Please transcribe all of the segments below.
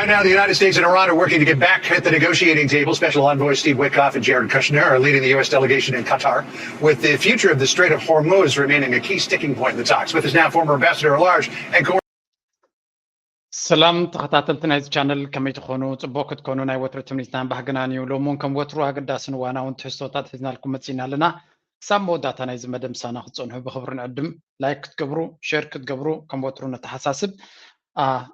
Now, the United States and Iran are working to get back at the negotiating table. Special Envoy Steve Witkoff and Jared Kushner are leading the U S delegation in Qatar, with the future of the Strait of Hormuz remaining a key sticking point in the talks. With us now, former ambassador at large and co- ሰላም ተኸታተልቲ ናይዚ ቻነል፣ ከመይ ትኾኑ? ጽቡቕ ክትኮኑ ናይ ወትሩ ትምኒትናን ባህግናን እዩ። ሎሚ እውን ከም ወትሩ ኣገዳስን እዋናውን ትሕዝቶታት ሒዝናልኩም መጺእና ኣለና። ክሳብ መወዳእታ ናይዚ መደብ ምሳና ክትጸንሑ ብኽብሪ ንዕድም። ላይክ ክትገብሩ፣ ሼር ክትገብሩ ከም ወትሩ ነተሓሳስብ።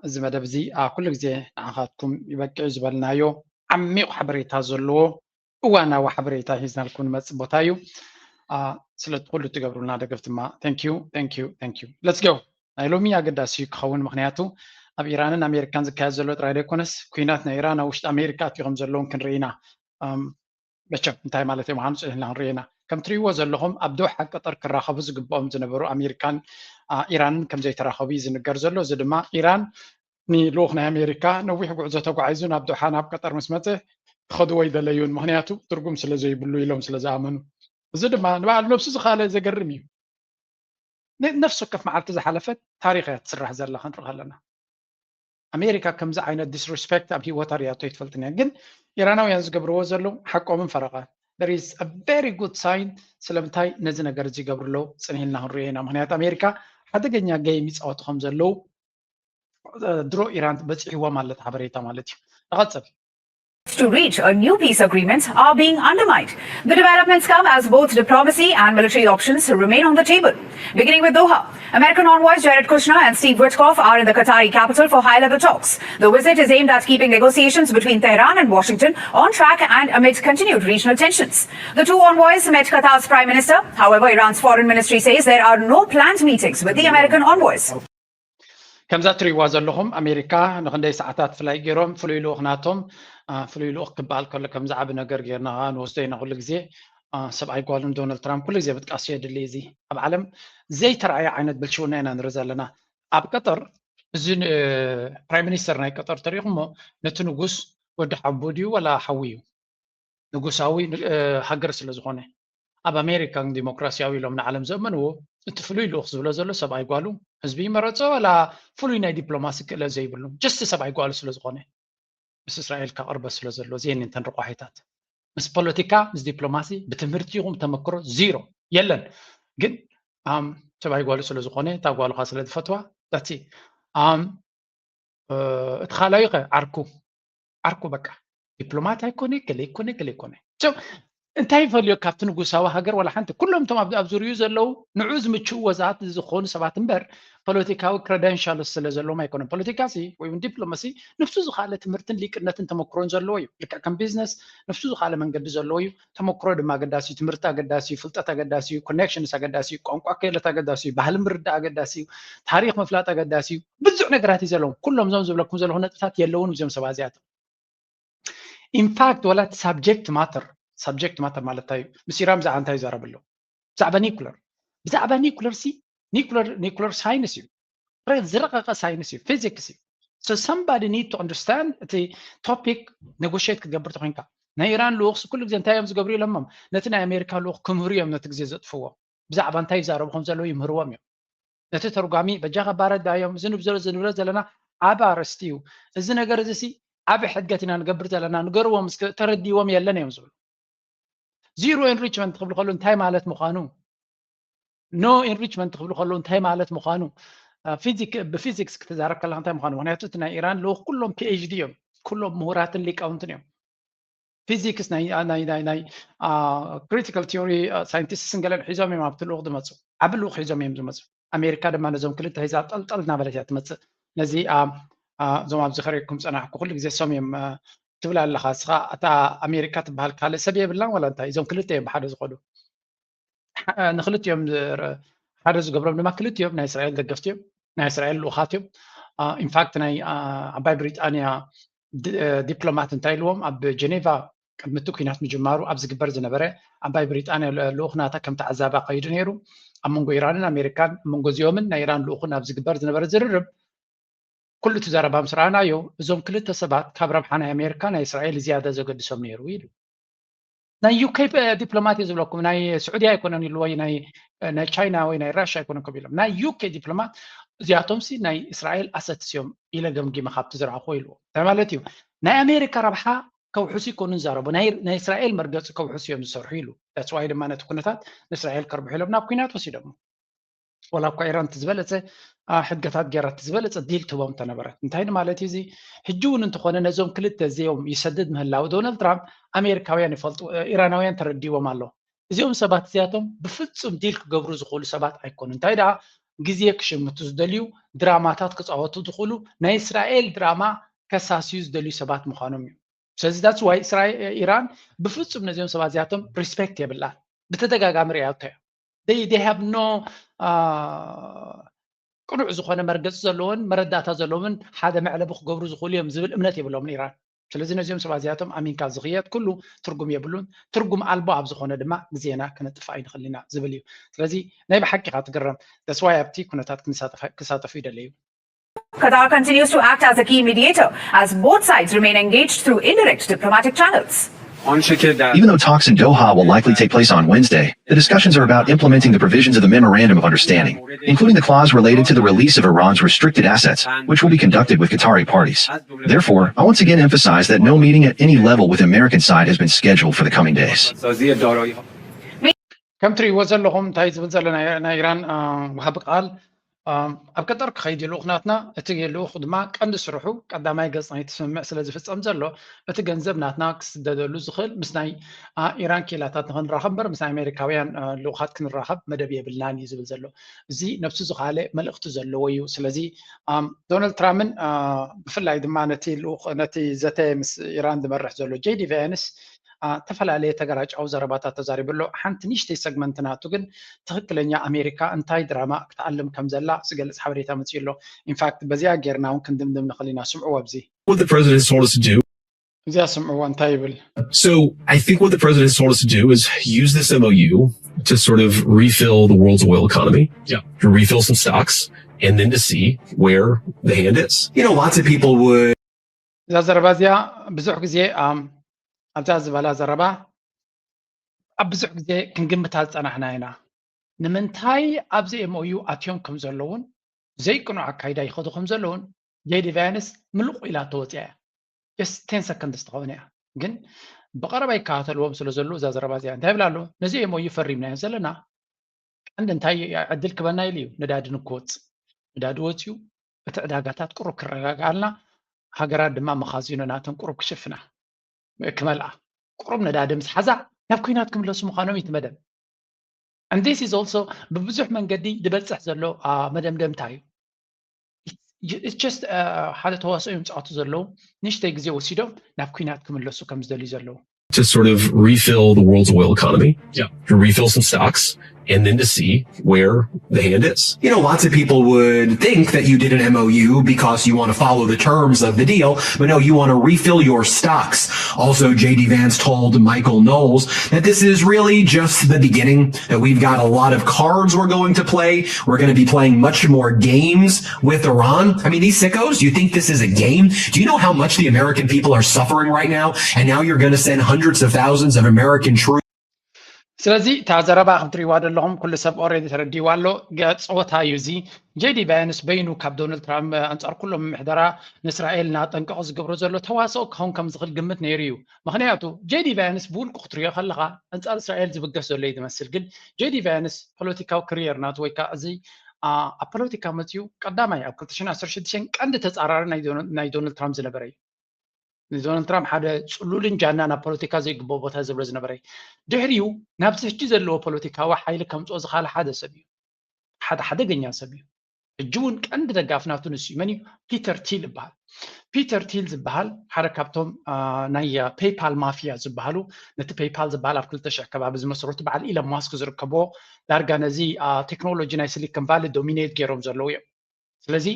እዚ መደብ እዚ ኩሉ ግዜ ንዓኻትኩም ይበቅዕ ዝበልናዮ ዓሚቕ ሓበሬታ ዘለዎ እዋናዊ ሓበሬታ ሒዝናልኩም ንመጽእ ቦታ እዩ። ስለቲ ኩሉ ትገብሩልና ደገፍ ድማ thank you thank you thank you። Let's go። ናይ ሎሚ ኣገዳሲ እዩ ክኸውን፣ ምክንያቱ ኣብ ኢራንን ኣሜሪካን ዝካየድ ዘሎ ጥራይ ዘይኮነስ፣ ኩናት ናይ ኢራን ኣብ ውሽጢ ኣሜሪካ ኣትዩ ከም ዘለውን ክንርኢ ኢና። መቸም እንታይ ማለት እዩ ምዃኑ ጽንሕና ክንርኢ ኢና። ከም ትርእይዎ ዘለኹም ኣብ ዶሓ ቀጠር ክራኸቡ ዝግብኦም ዝነበሩ ኣሜሪካን ኢራንን ከም ዘይተራኸቡ እዩ ዝንገር ዘሎ። እዚ ድማ ኢራን ንልኡኽ ናይ ኣሜሪካ ነዊሕ ጉዕዞ ተጓዒዙ ናብ ዶሓ ናብ ቀጠር ምስ መጸ ክኸድዎ ኣይደለዩን፣ ምክንያቱ ትርጉም ስለ ዘይብሉ ኢሎም ስለ ዝኣመኑ። እዚ ድማ ንባዕሉ ነብሱ ዝኻለ ዘገርም እዩ። ነፍሲ ወከፍ መዓልቲ ዝሓለፈት ታሪኽ እያ ትስራሕ ዘላ ክንርኢ ከለና። ኣሜሪካ ከምዚ ዓይነት disrespect ኣብ ሂወታ ሪኣቶ ኣይትፈልጥን እያ። ግን ኢራናውያን ዝገብርዎ ዘለዉ ሓቆምን ፈረቓ። There is a very good sign ስለምንታይ ነዚ ነገር እዚ ይገብሩ ኣለዉ ጽንሕ ኢልና ክንሪኦ ኢና። ምክንያቱ ኣሜሪካ ሓደገኛ game ይጻወቱ ከም ዘለዉ ድሮ ኢራን በጺሕዎም ኣሎ እቲ ሓበሬታ ማለት እዩ። ንቐጽል። to reach a new peace agreement are being undermined. The developments come as both diplomacy and military options remain on the table. Beginning with Doha, American envoys Jared Kushner and Steve Witkoff are in the Qatari capital for high-level talks. The visit is aimed at keeping negotiations between Tehran and Washington on track and amid continued regional tensions. The two envoys met Qatar's Prime Minister. However, Iran's foreign ministry says there are no planned meetings with the American envoys. ከምዛ ትርእይዋ ዘለኹም ኣሜሪካ ንክንደይ ሰዓታት ፍላይ ገይሮም ፍሉይ ልኡኽ ናቶም ፍሉይ ልኡኽ ክበሃል ከሎ ከምዚ ዓቢ ነገር ጌርና ንወስዶ ኢና ኩሉ ግዜ። ሰብኣይ ጓልን ዶናልድ ትራምፕ ኩሉ ግዜ ምጥቃስ የድሊ። እዚ ኣብ ዓለም ዘይተረኣየ ዓይነት ብልሽውና ኢና ንርኢ ዘለና። ኣብ ቀጠር እዚ ፕራይም ሚኒስተር ናይ ቀጠር ተሪኹሞ ነቲ ንጉስ ወዲ ሓቡ ድዩ ወላ ሓዊ እዩ? ንጉሳዊ ሃገር ስለ ዝኾነ። ኣብ ኣሜሪካ ዲሞክራሲያዊ ኢሎም ንዓለም ዘእመንዎ እቲ ፍሉይ ልኡኽ ዝብሎ ዘሎ ሰብኣይ ጓሉ ህዝቢ ይመረጾ ዋላ ፍሉይ ናይ ዲፕሎማሲ ክእለት ዘይብሉ just ሰብኣይ ጓሉ ስለ ዝኾነ ምስ እስራኤል ካብ ቅርበት ስለ ዘሎ እዚአን እንተን ረቋሒታት ምስ ፖለቲካ ምስ ዲፕሎማሲ ብትምህርቲ ይኹን ተመክሮ ዚሮ የለን። ግን ሰብኣይ ጓሉ ስለ ዝኾነ እታ ጓሉኻ ስለ ዝፈትዋ እቲ ካልኣዩ ከ ዓርኩ ዓርኩ በቃ ዲፕሎማት ኣይኮነ ገለ ይኮነ ገለ ይኮነ። እንታይ ይፈልዮ ካብቲ ንጉሳዊ ሃገር ዋላ ሓንቲ? ኩሎም እቶም ኣብ ዙርዩ ዘለዉ ንዑ ዝምችእዎ ዝኣት ዝኾኑ ሰባት እምበር ፖለቲካዊ credentials ስለ ዘለዎም ኣይኮነን። ፖለቲካ ሲ ወይ ዲፕሎማሲ ንሱ ዝኻለ ትምህርትን ሊቅነትን ተመክሮን ዘለዎ እዩ። ልክዕ ከም ቢዝነስ ንሱ ዝኻለ መንገዲ ዘለዎ እዩ። ተመክሮ ድማ ኣገዳሲ እዩ። ትምህርቲ ኣገዳሲ እዩ። ፍልጠት ኣገዳሲ እዩ። Connections ኣገዳሲ እዩ። ቋንቋ ክእለት ኣገዳሲ እዩ። ባህሊ ምርዳእ ኣገዳሲ እዩ። ታሪኽ ምፍላጥ ኣገዳሲ እዩ። ብዙሕ ነገራት እዩ ዘለዎም። ኩሎም እዞም ዝብለኩም ዘለኹ ነጥብታት የለውን እዚኦም ሰባት እዚኣቶም። In fact ዋላ እቲ subject matter subject matter ማለት እንታይ እዩ? ምስ ኢራን ብዛዕባ እንታይ ይዛረብ ኣሎ? ብዛዕባ ኒኩለር ብዛዕባ ኒኩለር ሲ ኒኩለር ኒኩለር ሳይንስ እዩ። ዝረቐቐ ሳይንስ እዩ፣ ፊዚክስ እዩ። So somebody need to understand እቲ topic negotiate ክትገብር ተኮይንካ ናይ ኢራን ልኡኽሲ ኩሉ ግዜ እንታይ እዮም ዝገብሩ ኢሎሞም ነቲ ናይ ኣሜሪካ ልኡኽ ክምህሩ እዮም ነቲ ግዜ ዘጥፍዎ። ብዛዕባ እንታይ ይዛረቡ ከም ዘለዉ ይምህርዎም እዮም። ነቲ ተርጓሚ በጃኻ ባረድ ዳዮም እዚ ንብሎ ዘለና ዓቢ ኣርእስቲ እዩ። እዚ ነገር እዚ ሲ ዓቢ ሕድገት ኢና ንገብር ዘለና ንገርዎም እስከ ተረድዎም የለን እዮም ዝብሉ። Zero enrichment ክብሉ ከለዉ እንታይ ማለት ምዃኑ no enrichment ክብሉ ከለዉ እንታይ ማለት ምዃኑ ብፊዚክስ ክትዛረብ ከለካ እንታይ ምዃኑ ምክንያቱ እቲ ናይ ኢራን ልኡኽ ኩሎም PhD እዮም። ኩሎም ምሁራትን ሊቃውንትን እዮም። ፊዚክስ ናይ critical theory scientists ገለን ሒዞም እዮም ኣብቲ ልኡኽ ዝመፁ። ዓቢ ልኡኽ ሒዞም እዮም ዝመፁ። ኣሜሪካ ድማ ነዞም ክልተ ሒዛ ጠልጠል እናበለት እያ ትመፅእ። ነዚ እዞም ኣብዚ ከሪኩም ፀናሕኩ ኩሉ ግዜ ሶም እዮም ትብል ኣለኻ እስኻ። እታ ኣሜሪካ ትበሃል ካልእ ሰብ የብላን ዋላ እንታይ? እዞም ክልተ እዮም ብሓደ ዝኸዱ። ንክልቲኦም ሓደ ዝገብሮም ድማ ክልቲኦም ናይ እስራኤል ደገፍቲ እዮም፣ ናይ እስራኤል ልኡኻት እዮም። In fact ናይ ዓባይ ብሪጣንያ ዲፕሎማት እንታይ ኢልዎም ኣብ ጀኔቫ ቅድሚ እቲ ኲናት ምጅማሩ ኣብ ዝግበር ዝነበረ ዓባይ ብሪጣንያ ልኡኽ ናታ ከም ተዓዛቢ ከይዱ ነይሩ። ኣብ መንጎ ኢራንን ኣሜሪካን ኣብ መንጎ እዚኦምን ናይ ኢራን ልኡኽን ኣብ ዝግበር ዝነበረ ዝርርብ ኩሉ እቲ ዘረባ ምስ ረኣናዮ እዞም ክልተ ሰባት ካብ ረብሓ ናይ ኣሜሪካ ናይ እስራኤል ዝያዳ ዘገድሶም ነይሩ ኢሉ። ናይ UK ዲፕሎማት እዩ ዝብለኩም ናይ ስዑድያ ኣይኮነን ኢሉ ወይ ናይ ቻይና ወይ ናይ ራሽያ ኣይኮነን ከም ኢሎም ናይ UK ዲፕሎማት እዚኣቶም ሲ ናይ እስራኤል ኣሰትስ እዮም ኢለ ገምጊመ ካብቲ ዝረኣኹ ኢልዎ። እንታይ ማለት እዩ? ናይ ኣሜሪካ ረብሓ ከውሕሱ ይኮኑ ዝዛረቡ፣ ናይ እስራኤል መርገፂ ከውሕሱ እዮም ዝሰርሑ ኢሉ። ተስዋይ ድማ ነቲ ኩነታት ንእስራኤል ከርብሑ ኢሎም ናብ ኩናት ወሲዶሞ። ወላ እኳ ኢራን እቲ ዝበለፀ ሕገታት ገይራ እቲ ዝበለፀ ዲል ትህቦም ተነበረት። እንታይ ማለት እዩ እዚ? ሕጂ እውን እንተኾነ ነዞም ክልተ እዚኦም ይሰድድ ምህላው ዶናልድ ትራምፕ ኣሜሪካውያን ይፈልጡ፣ ኢራናውያን ተረዲዎም ኣሎ። እዚኦም ሰባት እዚኣቶም ብፍፁም ዲል ክገብሩ ዝኽእሉ ሰባት ኣይኮኑ። እንታይ ደኣ ግዜ ክሽምቱ ዝደልዩ፣ ድራማታት ክፃወቱ ዝኽእሉ፣ ናይ እስራኤል ድራማ ከሳስዩ ዝደልዩ ሰባት ምዃኖም እዩ። ስለዚ that's why ኢራን ብፍፁም ነዚኦም ሰባት እዚኣቶም ሪስፔክት የብላን። ብተደጋጋሚ ሪኣቶ እያ። They have no ቅኑዕ ዝኾነ መርገፂ ዘለዎን መረዳእታ ዘለዎምን ሓደ መዕለቢ ክገብሩ ዝኽእሉ እዮም ዝብል እምነት የብሎምን ኢራን። ስለዚ ነዚኦም ሰባት እዚኣቶም ኣሚንካ ዝኽየድ ኩሉ ትርጉም የብሉን። ትርጉም ኣልቦ ኣብ ዝኾነ ድማ ግዜና ክነጥፍ ኣይንኽእል ኢና ዝብል እዩ። ስለዚ ናይ ብሓቂ ኢኻ ትግረም። ተስዋይ ኣብቲ ኩነታት ክሳተፉ ይደለዩ። Qatar continues to act as a key mediator as both sides remain engaged through indirect diplomatic channels. Even though talks in Doha will likely take place on Wednesday, the discussions are about implementing the provisions of the Memorandum of Understanding, including the clause related to the release of Iran's restricted assets, which will be conducted with Qatari parties. Therefore, I once again emphasize that no meeting at any level with the American side has been scheduled for the coming days. ከም ትርእይዎ ዘለኹም እንታይ ዝብል ዘሎ ናይ ኢራን ወሃቢ ቃል ኣብ ቀጠር ክኸይድ እዩ ልኡኽ ናትና። እቲ ልኡኽ ድማ ቀንዲ ስርሑ ቀዳማይ ገጽ ናይቲ ስምምዕ ስለ ዝፍጸም ዘሎ እቲ ገንዘብ ናትና ክስደደሉ ዝኽእል ምስ ናይ ኢራን ክኢላታት ንኽንራኸብ እምበር ምስ ናይ ኣሜሪካውያን ልኡኻት ክንራኸብ መደብ የብልናን እዩ ዝብል ዘሎ። እዚ ነብሱ ዝኻለ መልእኽቲ ዘለዎ እዩ። ስለዚ ዶናልድ ትራምፕን ብፍላይ ድማ ነቲ ልኡኽ ነቲ ዘተ ምስ ኢራን ዝመርሕ ዘሎ ጄዲ ቫንስ ዝተፈላለየ ተገራጫዊ ዘረባታት ተዛሪቡ ኣሎ። ሓንቲ ንእሽተይ ሰግመንት ናቱ ግን ትኽክለኛ ኣሜሪካ እንታይ ድራማ ክትኣልም ከም ዘላ ዝገልፅ ሓበሬታ መፂኡ ኣሎ። ኢንፋክት በዚኣ ጌርና እውን ክንድምድም ንኽእል ኢና። ስምዕዎ ኣብዚ። What the president has told us to do. እዚኣ ስምዕዎ እንታይ ይብል። So I think what the president has told us to do is use this M O U to sort of refill the world's oil economy, Yeah. to refill some stocks, and then to see where the hand is. You know, lots of people would እዛ ዘረባ እዚኣ ብዙሕ ግዜ ኣብዛ ዝበላ ዘረባ ኣብ ብዙሕ ግዜ ክንግምታ ዝፀናሕና ኢና። ንምንታይ ኣብዚ M O U ኣትዮም ከም ዘለውን ዘይቅኑዕ ኣካይዳ ይኸዱ ከም ዘለውን ጄዲ ቫንስ ምልቕ ኢላ ተወፅያ እያ። Just ten ሰከንድስ ትኸውን እያ። ግን ብቐረባ ይከታተልዎም ስለ ዘለዉ እዛ ዘረባ እዚኣ እንታይ ይብላ ኣሎ? ነዚ M O U ፈሪምናዮ ዘለና ቀንዲ እንታይ ዕድል ክበና ኢሉ እዩ? ነዳዲ ንክወፅእ። ነዳዲ ወፅዩ እቲ ዕዳጋታት ቁሩብ ክረጋግኣልና፣ ሃገራት ድማ መኻዚኖ ናተን ቁሩብ ክሽፍና ክመልኣ። ቁሩብ ነዳዲ ምስ ሓዛ ናብ ኩናት ክምለሱ ምዃኖም እዩ እቲ መደብ። And this is also ብብዙሕ መንገዲ ዝበፅሕ ዘሎ መደምደምታ እዩ። It's just ሓደ ተዋስኦ እዮም ዝፃወቱ ዘለዉ። ንእሽተይ ግዜ ወሲዶም ናብ ኩናት ክምለሱ ከም ዝደልዩ ዘለዉ። To sort of refill the world's oil economy, Yeah. to refill some stocks, and then to see where the hand is. You know, lots of people would think that you did an M O U because you want to follow the terms of the deal, but no, you want to refill your stocks. Also, J D Vance told Michael Knowles that this is really just the beginning, that we've got a lot of cards we're going to play. We're going to be playing much more games with Iran. I mean, these sickos, you think this is a game? Do you know how much the American people are suffering right now? And now you're going to send hundreds of thousands of American troops. ስለዚ እታ ዘረባ ከም ትሪእዋ ዘለኹም ኩሉ ሰብ ኦሬዲ ተረዲዋ ኣሎ። ገ- ፀወታ እዩ እዚ። ጄዲ ቫንስ በይኑ ካብ ዶናልድ ትራምፕ ኣንፃር ኩሎም ምሕደራ ንእስራኤል እናጠንቀቐ ዝገብሮ ዘሎ ተዋስኦ ክኸውን ከም ዝኽእል ግምት ነይሩ እዩ። ምክንያቱ ጄዲ ቫንስ ብውልቁ ክትሪኦ ከለኻ ኣንፃር እስራኤል ዝብገስ ዘሎ እዩ ዝመስል። ግን ጄዲ ቫንስ ፖለቲካዊ ክሪየር ናቱ ወይ ከዓ እዚ ኣ- ኣብ ፖለቲካ መፅኡ ቀዳማይ ኣብ ክልተ ሽሕን ዓሰርተ ሽዱሽተን ቀንዲ ተፃራሪ ናይ ዶና- ናይ ዶናልድ ትራምፕ ዝነበረ እዩ። ንዶናልድ ትራምፕ ሓደ ፅሉልን ጃና ናብ ፖለቲካ ዘይግብኦ ቦታ ዝብሎ ዝነበረ እዩ። ድሕሪኡ ናብዚ ሕጂ ዘለዎ ፖለቲካዊ ሓይሊ ከምፅኦ ዝኻለ ሓደ ሰብ እዩ። ሓደ ሓደገኛ ሰብ እዩ። ሕጂ እውን ቀንዲ ደጋፊ ናቱ ንሱ እዩ። መን እዩ? ፒተር ቲል ይበሃል። ፒተር ቲል ዝበሃል ሓደ ካብቶም አ፣ ናይ ፔይፓል ማፊያ ዝበሃሉ፣ ነቲ ፔይፓል ዝበሃል ኣብ ክልተ ሽሕ ከባቢ ዝመሰረቱ በዓል ኢለን ማስክ ዝርከብዎ፣ ዳርጋ ነዚ አ፣ ቴክኖሎጂ ናይ ሲሊኮን ቫሊ ዶሚኔት ገይሮም ዘለዉ እዮም። ስለዚ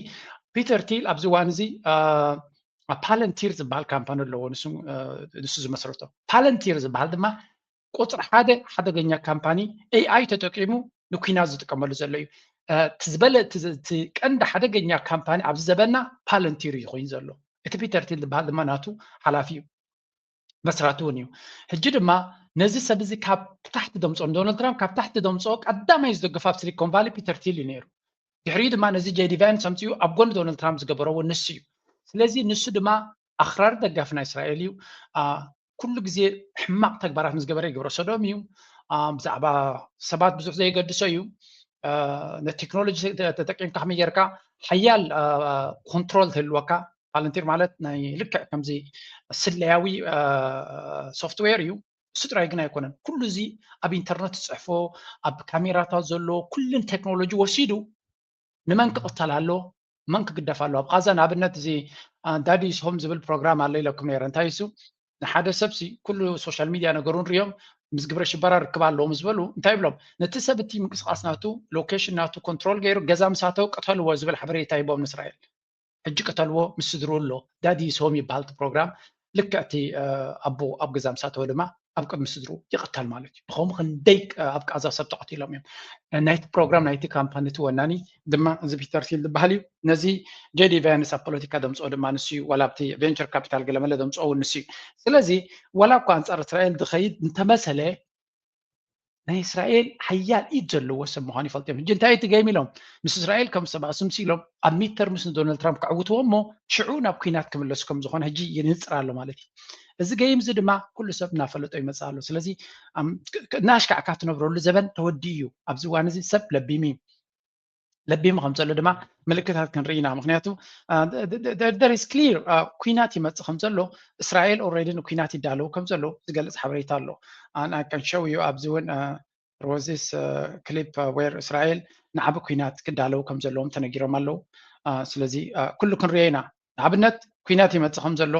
ፒተር ቲል ኣብዚ እዋን እዚ አ፣ ፓለንቲር ዝበሃል ካምፓኒ ኣለዎ፣ ንሱ አ፣ ንሱ ዝመሰረቶ። ፓለንቲር ዝበሃል ድማ ቁፅሪ ሓደ ሓደገኛ ካምፓኒ ኤኣይ ተጠቂሙ ንኩናት ዝጥቀመሉ ዘሎ እዩ። እ፣ እቲ ዝበለ እቲ ዝ- እቲ ቀንዲ ሓደገኛ ካምፓኒ ኣብዚ ዘበና ፓለንቲር እዩ ኮይኑ ዘሎ። እቲ ፒተር ቲል ዝበሃል ድማ ናቱ ሓላፊ እዩ፣ መስራቲ እውን እዩ። ሕጂ ድማ ነዚ ሰብ እዚ ካብ ታሕቲ ደምፆ፣ ንዶናልድ ትራምፕ ካብ ታሕቲ ደምፆ ቀዳማይ ዝደግፎ ኣብ ሲሊኮን ቫሊ ፒተር ቲል እዩ ነይሩ። ድሕሪኡ ድማ ነዚ ጄዲ ቫንስ ኣምፂኡ ኣብ ጎኒ ዶናልድ ትራምፕ ዝገበረዎ ንሱ እዩ። ስለዚ ንሱ ድማ ኣኽራሪ ደጋፊ ናይ እስራኤል እዩ። ኩሉ ግዜ ሕማቕ ተግባራት ምስ ገበረ ግብረ ሰዶም እዩ። ብዛዕባ ሰባት ብዙሕ ዘየገድሶ እዩ። ነቴክኖሎጂ ተጠቂምካ ከመይ ጌርካ ሓያል ኮንትሮል ተልወካ፣ ፓለንቲር ማለት ናይ ልክዕ ከምዚ ስለያዊ ሶፍትዌር እዩ። እሱ ጥራይ ግን ኣይኮነን። ኩሉ እዚ ኣብ ኢንተርነት ዝፅሕፎ፣ ኣብ ካሜራታት ዘሎ ኩልን ቴክኖሎጂ ወሲዱ ንመን ክቕተል ኣሎ፣ መን ክግደፍ ኣሎ። ኣብ ቃዛ ንኣብነት እዚ ዳዲስ ሆም ዝብል ፕሮግራም ኣሎ ኢለኩም ነይረ። እንታይ እሱ? ንሓደ ሰብሲ ኩሉ ሶሻል ሚድያ ነገሩ ንሪኦም ምስ ግብረ ሽበራ ርክብ ኣለዎ ምስ በሉ እንታይ ይብሎም? ነቲ ሰብ እቲ ምንቅስቃስ ናቱ፣ ሎኬሽን ናቱ ኮንትሮል ገይሩ ገዛ ምስ ኣተው ቅተልዎ ዝብል ሓበሬታ ይቦም ንእስራኤል። ሕጂ ቅተልዎ፣ ምስ ስድሩ ኣሎ። ዳዲስ ሆም ይበሃል እቲ ፕሮግራም። ልክዕ እቲ ኣቦ ኣብ ገዛ ምስ ኣተወ ድማ ኣብ ቅድሚ ስድሩ ይቕተል ማለት እዩ። ብኸምኡ ክንደይ ኣብ ቃዛ ሰብ ተቐቲሎም እዮም። ናይቲ ፕሮግራም ናይቲ ካምፓኒ እቲ ወናኒ ድማ እዚ ፒተር ቲል ዝበሃል እዩ። ነዚ ጄዲ ቫንስ ኣብ ፖለቲካ ደምፅኦ ድማ ንሱ እዩ። ዋላ ኣብቲ ቬንቸር ካፒታል ገለመለ ደምፅኦ እውን ንሱ እዩ። ስለዚ ዋላ እኳ ኣንፃር እስራኤል ዝኸይድ እንተመሰለ ናይ እስራኤል ሓያል ኢድ ዘለዎ ሰብ ምዃኑ ይፈልጡ እዮም። ሕጂ እንታይ እቲ ገይም ኢሎም ምስ እስራኤል ከም ሰብ ኣስምሲ ኢሎም ኣብ ሚድተርምስ ንዶናልድ ትራምፕ ከዕውትዎ እሞ ሽዑ ናብ ኩናት ክምለሱ ከም ዝኾነ ሕጂ ይንፅር ኣሎ ማለት እዩ። እዚ ገይም እዚ ድማ ኩሉ ሰብ እናፈለጦ ይመፅእ ኣሎ። ስለዚ እናሽካዕካ ትነብረሉ ዘበን ተወዲኡ እዩ። ኣብዚ እዋን እዚ ሰብ ለቢሙ እዩ። ለቢሙ ከም ዘሎ ድማ ምልክታት ክንርኢ ኢና። ምክንያቱ there is clear ኩናት ይመፅእ ከም ዘሎ፣ እስራኤል ኦልሬዲ ንኩናት ይዳለው ከም ዘሎ ዝገልፅ ሓበሬታ ኣሎ። I can show you ኣብዚ እውን there was this clip where እስራኤል ንዓቢ ኩናት ክዳለው ከም ዘለዎም ተነጊሮም ኣለዉ። ስለዚ ኩሉ ክንሪኦ ኢና። ንኣብነት ኩናት ይመፅእ ከም ዘሎ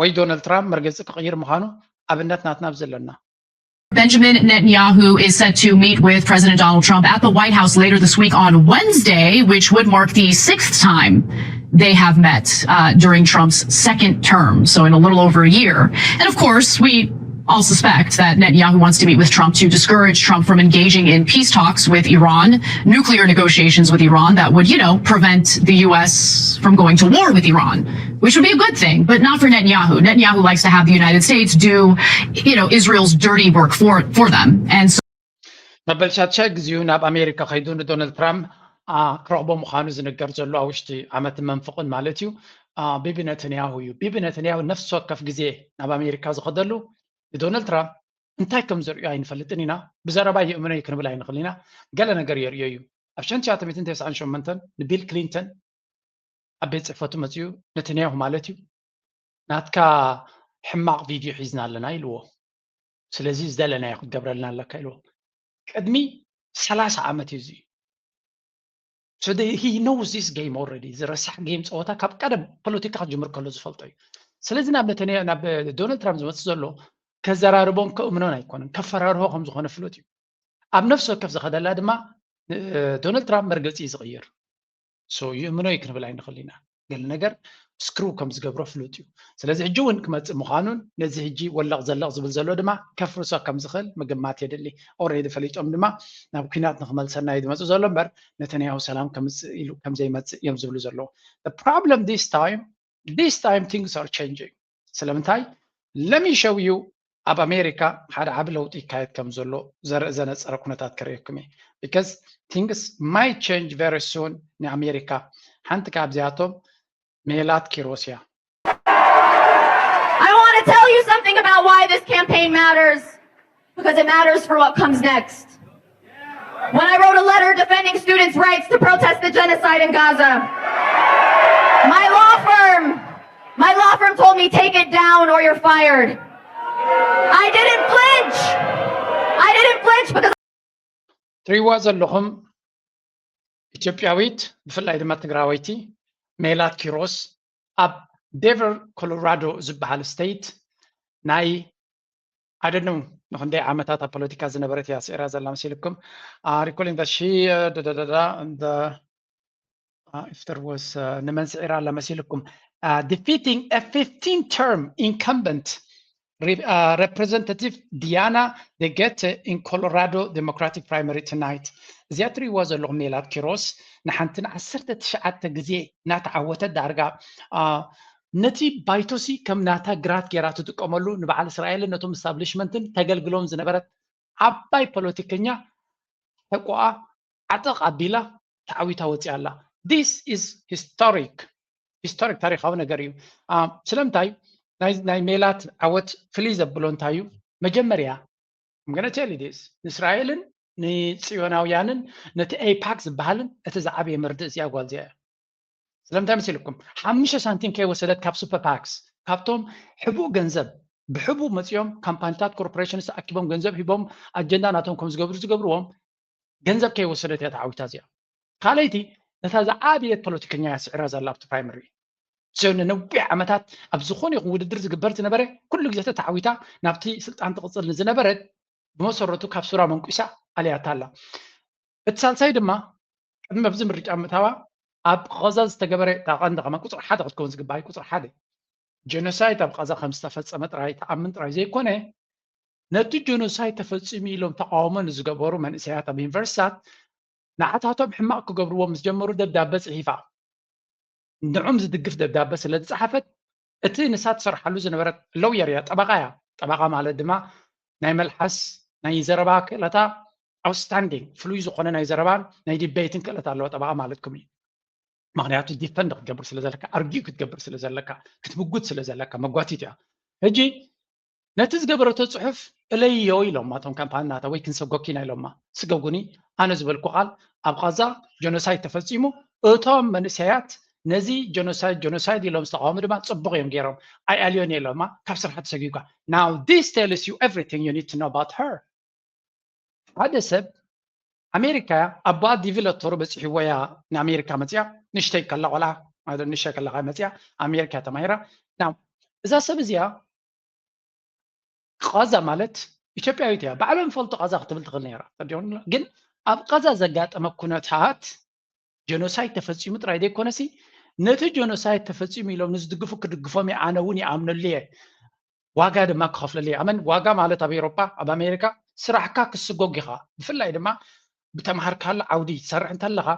ወይ ዶናልድ ትራምፕ መርገፂ ክቕይር ምዃኑ ኣብነት ናትና ኣብዚ ኣለና። Benjamin Netanyahu is set to meet with President Donald Trump at the White House later this week on Wednesday, which would mark the sixth time they have met uh, during Trump's second term, so in a little over a year. And of course, we all suspect that Netanyahu wants to meet with Trump to discourage Trump from engaging in peace talks with Iran, nuclear negotiations with Iran that would, you know, prevent the U S from going to war with Iran, which would be a good thing, but not for Netanyahu. Netanyahu likes to have the United States do, you know, Israel's dirty work for, for them. And so መበል ሻድሻይ ግዜኡ ናብ ኣሜሪካ ከይዱ ንዶናልድ ትራምፕ ክረኽቦ ምዃኑ ዝንገር ዘሎ ኣብ ውሽጢ ዓመትን መንፍቕን ማለት እዩ። ቢቢ ነተንያሁ እዩ። ቢቢ ነተንያሁ ነፍሲ ወከፍ ግዜ ናብ ኣሜሪካ ዝኸደሉ ንዶናልድ ትራምፕ እንታይ ከም ዘርእዮ ኣይንፈልጥን ኢና። ብዘረባ ይእምኖ እዩ ክንብል ኣይንኽእል ኢና። ገለ ነገር የርእዮ እዩ። ኣብ ሸንትሻተ ሚእትን ተስዓን ሸሞንተን ንቢል ክሊንተን ኣብ ቤት ፅሕፈቱ መፅኡ ነተንያሁ ማለት እዩ ናትካ ሕማቕ ቪድዮ ሒዝና ኣለና ኢልዎ። ስለዚ ዝደለናዮ ክትገብረልና ኣለካ ኢልዎ። ቅድሚ ሰላሳ ዓመት እዩ እዚ። So they, he knows this game already። እዚ ረሳሕ ጌም ፀወታ ካብ ቀደም ፖለቲካ ክጅምር ከሎ ዝፈልጦ እዩ። ስለዚ ናብ ነተንያ ናብ ዶናልድ ትራምፕ ዝመፅእ ዘሎ ከዘራርቦን ከእምኖን ኣይኮነን፣ ከፈራርሆ ከም ዝኾነ ፍሉጥ እዩ። ኣብ ነፍሲ ወከፍ ዝኸደላ ድማ ዶናልድ ትራምፕ መርገፂ እዩ ዝቕይር። So ይእምኖ እዩ ክንብል ኣይንኽእል ኢና። ገለ ነገር ስክሪው ከም ዝገብሮ ፍሉጥ እዩ። ስለዚ ሕጂ እውን ክመፅእ ምዃኑን ነዚ ሕጂ ወለቕ ዘለቕ ዝብል ዘሎ ድማ ከፍርሶ ከም ዝኽእል ምግማት የድሊ። ኦልሬዲ ፈሊጦም ድማ ናብ ኲናት ንክመልሰና እዩ ዝመፁ ዘሎ እምበር ነተንያሁ ሰላም ከምፅእ ኢሉ ከም ዘይመፅእ እዮም ዝብሉ ዘለዉ። The problem this time, this time things are changing። ስለምንታይ? Let me show you ኣብ ኣሜሪካ ሓደ ዓቢ ለውጢ ይካየድ ከም ዘሎ ዘርኢ ዘነጸረ ኩነታት ከርእየኩም እየ። Because things might change very soon ንኣሜሪካ። ሓንቲ ካብዚኣቶም ሜላት ኪሮስ እያ። I want to tell you something about why this campaign matters, because it matters for what comes next. When I wrote a letter defending students' rights to protest the genocide in Gaza, my law firm, my law firm told me, take it down or you're fired. I didn't flinch. I didn't flinch because ትሪዋ ዘለኹም ኢትዮጵያዊት ብፍላይ ድማ ትግራወይቲ ሜላት ኪሮስ ኣብ ዴንቨር ኮሎራዶ ዝበሃል ስቴት ናይ I don't know ንክንደይ ዓመታት ኣብ ፖለቲካ ዝነበረት እያ ስዒራ ዘላ መሲልኩም። Recalling that she ደደደዳ if there was ንመን ስዒራ ኣላ መሲልኩም። Defeating a fifteen term incumbent Representative Diana Degette in Colorado Democratic Primary tonight። እዚኣ ትሪእዋ ዘለኹም ሜላት ኪሮስ ንሓንቲ ንዓሰርተ ትሽዓተ ግዜ እናተዓወተት ዳርጋ ነቲ ባይቶሲ ከም ናታ ግራት ጌራ ትጥቀመሉ ንበዓል እስራኤልን ነቶም ስታብሊሽመንትን ተገልግሎም ዝነበረት ዓባይ ፖለቲከኛ ሕቆኣ ዓጠቕ ኣቢላ ተዓዊታ ወፂኣ ኣላ። This is historic historic ታሪካዊ ነገር እዩ። ስለምንታይ ናይ ሜላት ዓወት ፍልይ ዘብሎ እንታይ እዩ? መጀመርያ ምገነቴል ዲስ ንእስራኤልን ንፅዮናውያንን ነቲ ኤፓክ ዝበሃልን እቲ ዝዓበየ መርድእ እዚኣ ጓል እዚኣ እያ። ስለምንታይ መሲልኩም? ሓሙሽተ ሳንቲም ከይወሰደት ካብ ሱፐር ፓክስ፣ ካብቶም ሕቡእ ገንዘብ ብሕቡእ መፂኦም ካምፓኒታት ኮርፖሬሽንስ ተኣኪቦም ገንዘብ ሂቦም ኣጀንዳ ናቶም ከም ዝገብሩ ዝገብርዎም ገንዘብ ከይወሰደት እያ ተዓዊታ እዚኣ። ካልኣይቲ ነታ ዝዓበየት ፖለቲከኛ እያ ስዒራ ዘላ ኣብቲ ፕራይመሪ። ንነዊሕ ዓመታት ኣብ ዝኾነ ይኹን ውድድር ዝግበር ዝነበረ ኩሉ ግዜ ተተዓዊታ ናብቲ ስልጣን ትቕፅል ንዝነበረት ብመሰረቱ ካብ ሱራ መንቁሳ ኣልያታ ኣላ። እቲ ሳልሳይ ድማ ቅድሚ ኣብዚ ምርጫ ምእታዋ ኣብ ቐዛ ዝተገበረ እታ ቀንዲ ከማ ቁፅሪ ሓደ ክትከውን ዝግባእ ቁፅሪ ሓደ ጀኖሳይድ ኣብ ቐዛ ከም ዝተፈፀመ ጥራይ ተኣምን ጥራይ ዘይኮነ ነቲ ጀኖሳይድ ተፈፂሙ ኢሎም ተቃውሞ ንዝገበሩ መንእሰያት ኣብ ዩኒቨርሲታት ንዓታቶም ሕማቕ ክገብርዎ ምስ ጀመሩ ደብዳበ ፅሒፋ ንዕም ዝድግፍ ደብዳበ ስለ ዝፀሓፈት እቲ ንሳ ትሰርሓሉ ዝነበረት ሎውየር እያ፣ ጠበቃ እያ። ጠበቃ ማለት ድማ ናይ መልሓስ ናይ ዘረባ ክእለታ ኣውትስታንዲንግ ፍሉይ ዝኾነ ናይ ዘረባን ናይ ዲቤይትን ክእለት ኣለዋ ጠበቃ ማለትኩም እዩ። ምክንያቱ ዲፈንድ ክትገብር ስለ ዘለካ ኣርጊዩ ክትገብር ስለ ዘለካ ክትምጉት ስለ ዘለካ መጓቲት እያ። ሕጂ ነቲ ዝገበረቶ ፅሑፍ እለዮ ኢሎማ እቶም ካምፓኒ ናታ ወይ ክንሰጎኪና ኢሎማ። ስገጉኒ ኣነ ዝበልኩ ቃል ኣብ ቃዛ ጀኖሳይድ ተፈፂሙ እቶም መንእሰያት ነዚ ጀኖሳይድ ጀኖሳይድ ኢሎም ዝተቃወሙ ድማ ፅቡቅ እዮም ገይሮም ኣይኣልዮን ኢሎማ ካብ ስርሓ ተሰጊጓ። Now this tells you everything you need to know about her ሓደ ሰብ ኣሜሪካ ኣቦኣ ዲቪ ለተሩ በፂሕዎ እያ ንኣሜሪካ መፅያ ንሽተይ ከላ ቆልዓ ንሽተይ ከላ መፅያ ኣሜሪካ ተማሂራ እዛ ሰብ እዚኣ ቃዛ ማለት ኢትዮጵያዊት እያ ባዕሎም ፈልጡ ቃዛ ክትብል ትኽእል ነራ ግን ኣብ ቃዛ ዘጋጠመ ኩነታት ጀኖሳይድ ተፈፂሙ ጥራይ ዘይኮነሲ ነቲ ጀኖሳይድ ተፈፂሙ ኢሎም ንዝድግፉ ክድግፎም እየ ኣነ እውን ይኣምነሉ እየ ዋጋ ድማ ክኸፍለሉ እየ ኣመን ዋጋ ማለት ኣብ ኤሮፓ ኣብ ኣሜሪካ ስራሕካ ክስጎግ ኢኻ ብፍላይ ድማ ብተምሃርካሉ ዓውዲ ትሰርሕ እንተለኻ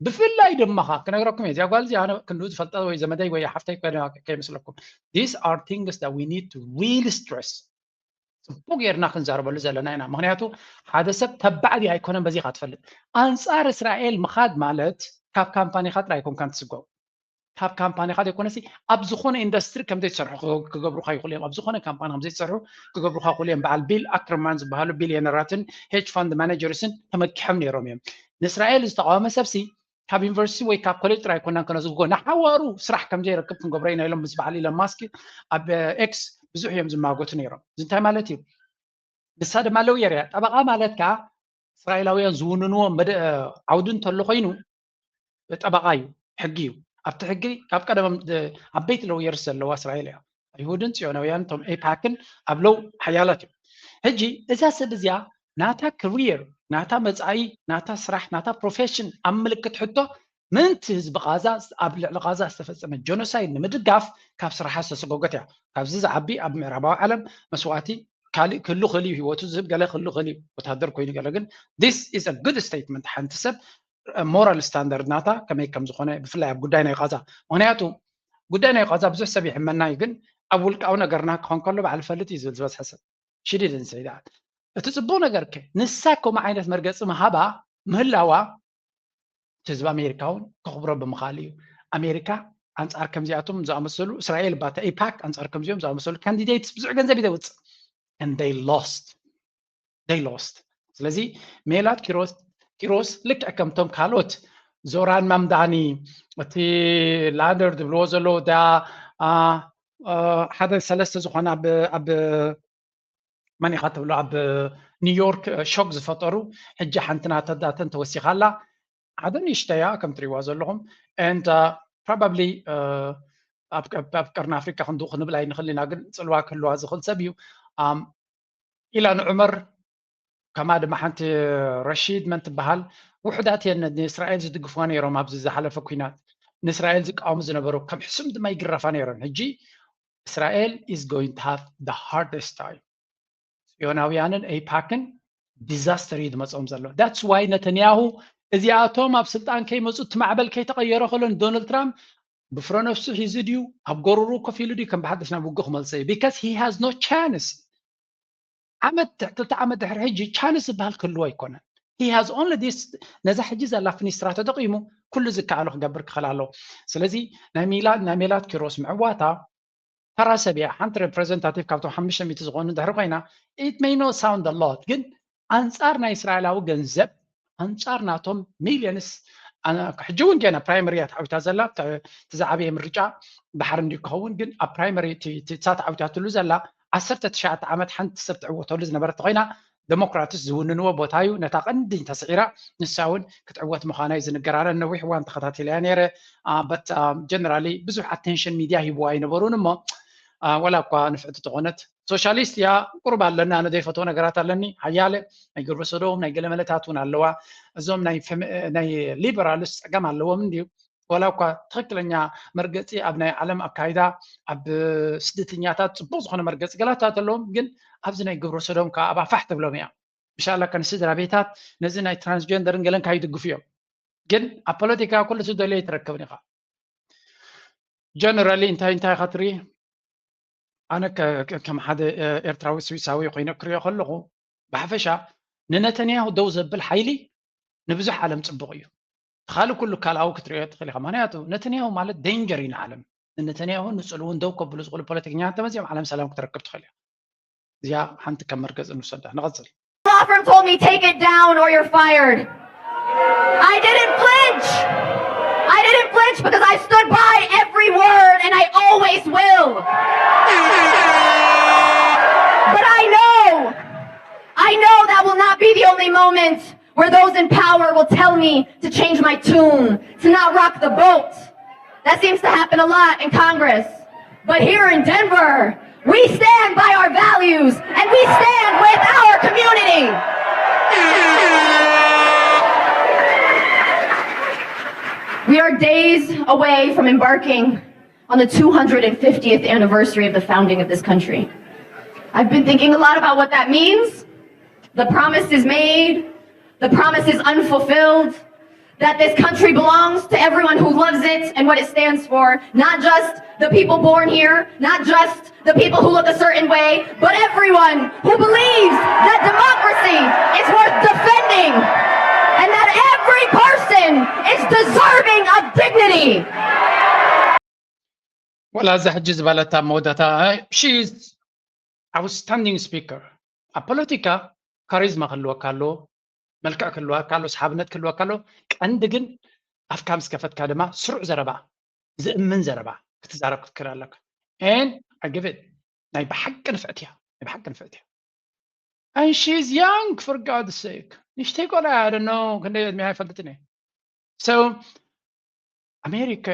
ብፍላይ ድማ ኻ ክነግረኩም እየ እዚኣ ጓል እዚኣ ኣነ ክንዱ ዝፈልጠ ወይ ዘመደይ ወይ ሓፍተይ ኮይና ከይመስለኩም these are things that we need to really stress ፅቡቅ ጌርና ክንዛረበሉ ዘለና ኢና ምክንያቱ ሓደ ሰብ ተባዕዲ ኣይኮነን በዚ ካ ትፈልጥ ኣንፃር እስራኤል ምኻድ ማለት ካብ ካምፓኒካ ጥራይ ኣይኮንካን ትስጎ ካብ ካምፓኒካ ዘይኮነሲ ኣብ ዝኾነ ኢንዱስትሪ ከምዘይትሰርሑ ክገብሩካ ይኽእሉ እዮም ኣብ ዝኾነ ካምፓኒ ከምዘይትሰርሑ ክገብሩካ ይኽእሉ እዮም በዓል ቢል ኣክርማን ዝበሃሉ ቢልዮነራትን ሄጅ ፋንድ ማናጀርስን ተመኪሖም ነይሮም እዮም ንእስራኤል ዝተቃወመ ሰብሲ ካብ ዩኒቨርሲቲ ወይ ካብ ኮሌጅ ጥራይ ኮናን ከነዝግጎ ንሓዋሩ ስራሕ ከምዘይረክብ ክንገብሮ ኢና ኢሎም ምስ በዓል ኢለን ማስክ ኣብ ኤክስ ብዙሕ እዮም ዝማጎቱ ነይሮም እዚ እንታይ ማለት እዩ ንሳ ድማ ለውየር እያ ጠበቃ ማለት ከዓ እስራኤላውያን ዝውንንዎ ዓውዲ እንተሎ ኮይኑ ጠበቃ እዩ ሕጊ እዩ ኣብቲ ሕጊ ካብ ቀደሞም ዓበይቲ ለውየርስ ዘለዋ እስራኤል እያ ኣይሁድን ፅዮናውያን እቶም ኤፓክን ኣብ ለው ሓያላት እዮም ሕጂ እዛ ሰብ እዚኣ ናታ ክሪየር ናታ መፃኢ ናታ ስራሕ ናታ ፕሮፌሽን ኣብ ምልክት ሕቶ ምእንቲ ህዝቢ ቃዛ ኣብ ልዕሊ ቃዛ ዝተፈፀመ ጀኖሳይድ ንምድጋፍ ካብ ስራሓ ዝተሰጎገት እያ ካብዚ ዝዓቢ ኣብ ምዕራባዊ ዓለም መስዋእቲ ካልእ ክህሉ ክእል እዩ ህይወቱ ዝህብ ገለ ክህሉ ክእል እዩ ወታደር ኮይኑ ገለ ግን this is a good statement ሓንቲ ሰብ ሞራል ስታንዳርድ ናታ ከመይ ከም ዝኾነ ብፍላይ ኣብ ጉዳይ ናይ ቃዛ ምክንያቱ ጉዳይ ናይ ቃዛ ብዙሕ ሰብ ይሕመና እዩ ግን ኣብ ውልቃዊ ነገርና ክኾን ከሎ ባዕል ፈልጥ እዩ ዝብል ዝበዝሐ ሰብ ሽዲድን ሰይዳት እቲ ፅቡቅ ነገር ከ ንሳ ከምኡ ዓይነት መርገፂ ምሃባ ምህላዋ ህዝቢ ኣሜሪካ እውን ከኽብሮ ብምኽኣል እዩ ኣሜሪካ ኣንፃር ከምዚኣቶም ዝኣመሰሉ እስራኤል ባታ ኤፓክ ኣንፃር ከምዚኦም ዝኣመሰሉ ካንዲዴትስ ብዙሕ ገንዘብ ይተውፅእ and they lost they lost ስለዚ ሜላት ኪሮስ ኪሮስ ልክዕ ከምቶም ካልኦት ዞራን ማምዳኒ እቲ ላንደር ዝብልዎ ዘለዉ ዳ ሓደ ሰለስተ ዝኾነ ኣብ መን ኢኻ ትብሎ ኣብ ኒውዮርክ ሾክ ዝፈጠሩ ሕጂ ሓንቲ ናተዳተን ተወሲኻ ኣላ ሓደ ንእሽተያ ከም ትሪእዋ ዘለኹም and probably ኣብ ቀርኒ ኣፍሪካ ክንዱ ክንብል ኣይንኽእል ኢና ግን ፅልዋ ክህልዋ ዝኽእል ሰብ እዩ ኢላን ዑመር ከማ ድማ ሓንቲ ረሺድ መን ትበሃል ውሕዳት እየን ንእስራኤል ዝድግፍዋ ነይሮም ኣብዚ ዝሓለፈ ኩናት ንእስራኤል ዝቃወሙ ዝነበሩ ከም ሕሱም ድማ ይግረፋ ነይረን ሕጂ እስራኤል is going to have the hardest time ፅዮናውያንን ኤፓክን ዲዛስተር እዩ ዝመፅኦም ዘሎ that's why ነተንያሁ እዚኣቶም ኣብ ስልጣን ከይመፁ እቲ ማዕበል ከይተቀየረ ከሎ ንዶናልድ ትራምፕ ብፍረነፍሱ ሒዙ ድዩ ኣብ ጎረሩ ኮፍ ኢሉ ድዩ ከም ብሓደሽ ናብ ውግእ ክመልሰ እዩ because he has no chance ዓመት ክልተ ዓመት ድሕሪ ሕጂ ቻንስ ዝበሃል ክህልዎ ኣይኮነን He has only this ነዛ ሕጂ ዘላ ፍኒስትራ ተጠቂሙ ኩሉ ዝከኣሎ ክገብር ክኽእል ኣለዎ። ስለዚ ናይ ሚላ ናይ ሜላት ኪሮስ ምዕዋታ ተራ ሰብ እያ። ሓንቲ ሬፕሬዘንታቲቭ ካብቶም ሓሙሽተ ሚእቲ ዝኾኑ እንድሕር ኮይና it may not sound a lot ግን ኣንጻር ናይ እስራኤላዊ ገንዘብ ኣንጻር ናቶም ሚሊዮንስ ሕጂ እውን ገና ፕራይመሪ እያ ተዓዊታ ዘላ። እቲ ዝዓበየ ምርጫ ድሓር እንዲ ክኸውን ግን ኣብ ፕራይመሪ እሳ ተዓዊታትሉ ዘላ ዓሰርተ ትሽዓተ ዓመት ሓንቲ ሰብ ትዕወተሉ ዝነበረት ኮይና ዴሞክራትስ ዝውንንዎ ቦታ እዩ። ነታ ቀንዲ ተስዒራ ንሳ እውን ክትዕወት ምዃና እዩ ዝንገራረ። ነዊሕ እዋን ተኸታቲለያ ነይረ። በት ጀነራሊ ብዙሕ ኣቴንሽን ሚድያ ሂብዋ ኣይነበሩን እሞ ዋላ እኳ ንፍዕቲ ተኾነት ሶሻሊስት እያ ቁሩብ ኣለኒ። ኣነ ዘይፈትዎ ነገራት ኣለኒ ሓያለ ናይ ግብረ ሰዶም ናይ ገለመለታት እውን ኣለዋ። እዞም ናይ ሊበራልስ ፀገም ኣለዎም እንድዩ ዋላ እኳ ትኽክለኛ መርገፂ ኣብ ናይ ዓለም ኣካይዳ ኣብ ስደተኛታት ፅቡቅ ዝኾነ መርገፂ ገላታት ኣለዎም ግን ኣብዚ ናይ ግብረ ሰዶም ከዓ ኣባፋሕ ትብሎም እያ። ምሻላ ከን ስድራ ቤታት ነዚ ናይ ትራንስጀንደርን ገለን ካይድግፉ እዮም። ግን ኣብ ፖለቲካ ኩሉ ትደልዮ ይትረክብን ኢኻ። ጀነራሊ እንታይ እንታይ ኢኻ ትርኢ? ኣነ ከም ሓደ ኤርትራዊ ስዊሳዊ ኮይነ ክሪኦ ከለኹ ብሓፈሻ ንነተንያሁ ደው ዘብል ሓይሊ ንብዙሕ ዓለም ፅቡቕ እዩ። ካልእ ኩሉ ካልኣዊ ክትሪኦ ትኽእል ኢኻ። ምክንያቱ ነተንያሁ ማለት ዴንጀር እዩ ንዓለም። ንነተንያሁ ንፅልውን ደው ከብሉ ዝኽእሉ ፖለቲከኛታት ተመዚኦም ዓለም ሰላም ክትረክብ ትኽእል እያ። እዚኣ ሓንቲ ከም መርገፂ ንውሰዳ። ንቐፅል። Law firm told me, take it down or you're fired. I didn't flinch. I didn't flinch because I stood by every word and I always will. But I know, I know that will not be the only moment where those in power will tell me to change my tune, to not rock the boat. That seems to happen a lot in Congress. But here in Denver, we stand by our values and we stand with our community. We are days away from embarking on the two hundred fiftieth anniversary of the founding of this country. I've been thinking a lot about what that means. The promise is made, the promise is unfulfilled, that this country belongs to everyone who loves it and what it stands for, not just the people born here, not just the people who look a certain way, but everyone who believes that democracy is worth defending and that every person is deserving of dignity. ወላ እዛ ሕጂ ዝበለታ መወዳታ she is outstanding speaker። ኣብ ፖለቲካ ካሪዝማ ክህልወካ ኣለዎ፣ መልክዕ ክህልወካ ኣለዎ፣ ሰሓብነት ክህልወካ ኣለዎ። ቀንዲ ግን ኣፍካ ምስ ከፈትካ ድማ ስሩዕ ዘረባ፣ ዝእምን ዘረባ ክትዛረብ ክትክእል ኣለካ። And I give it ናይ ብሓቂ ንፍዕቲ እያ፣ ናይ ብሓቂ ንፍዕቲ እያ። And she is young, for God's sake. ንእሽተይ ቆልዓ እያ፣ I don't know ክንደይ ዕድመ እያ ኣይፈልጥን እየ። So ኣሜሪካ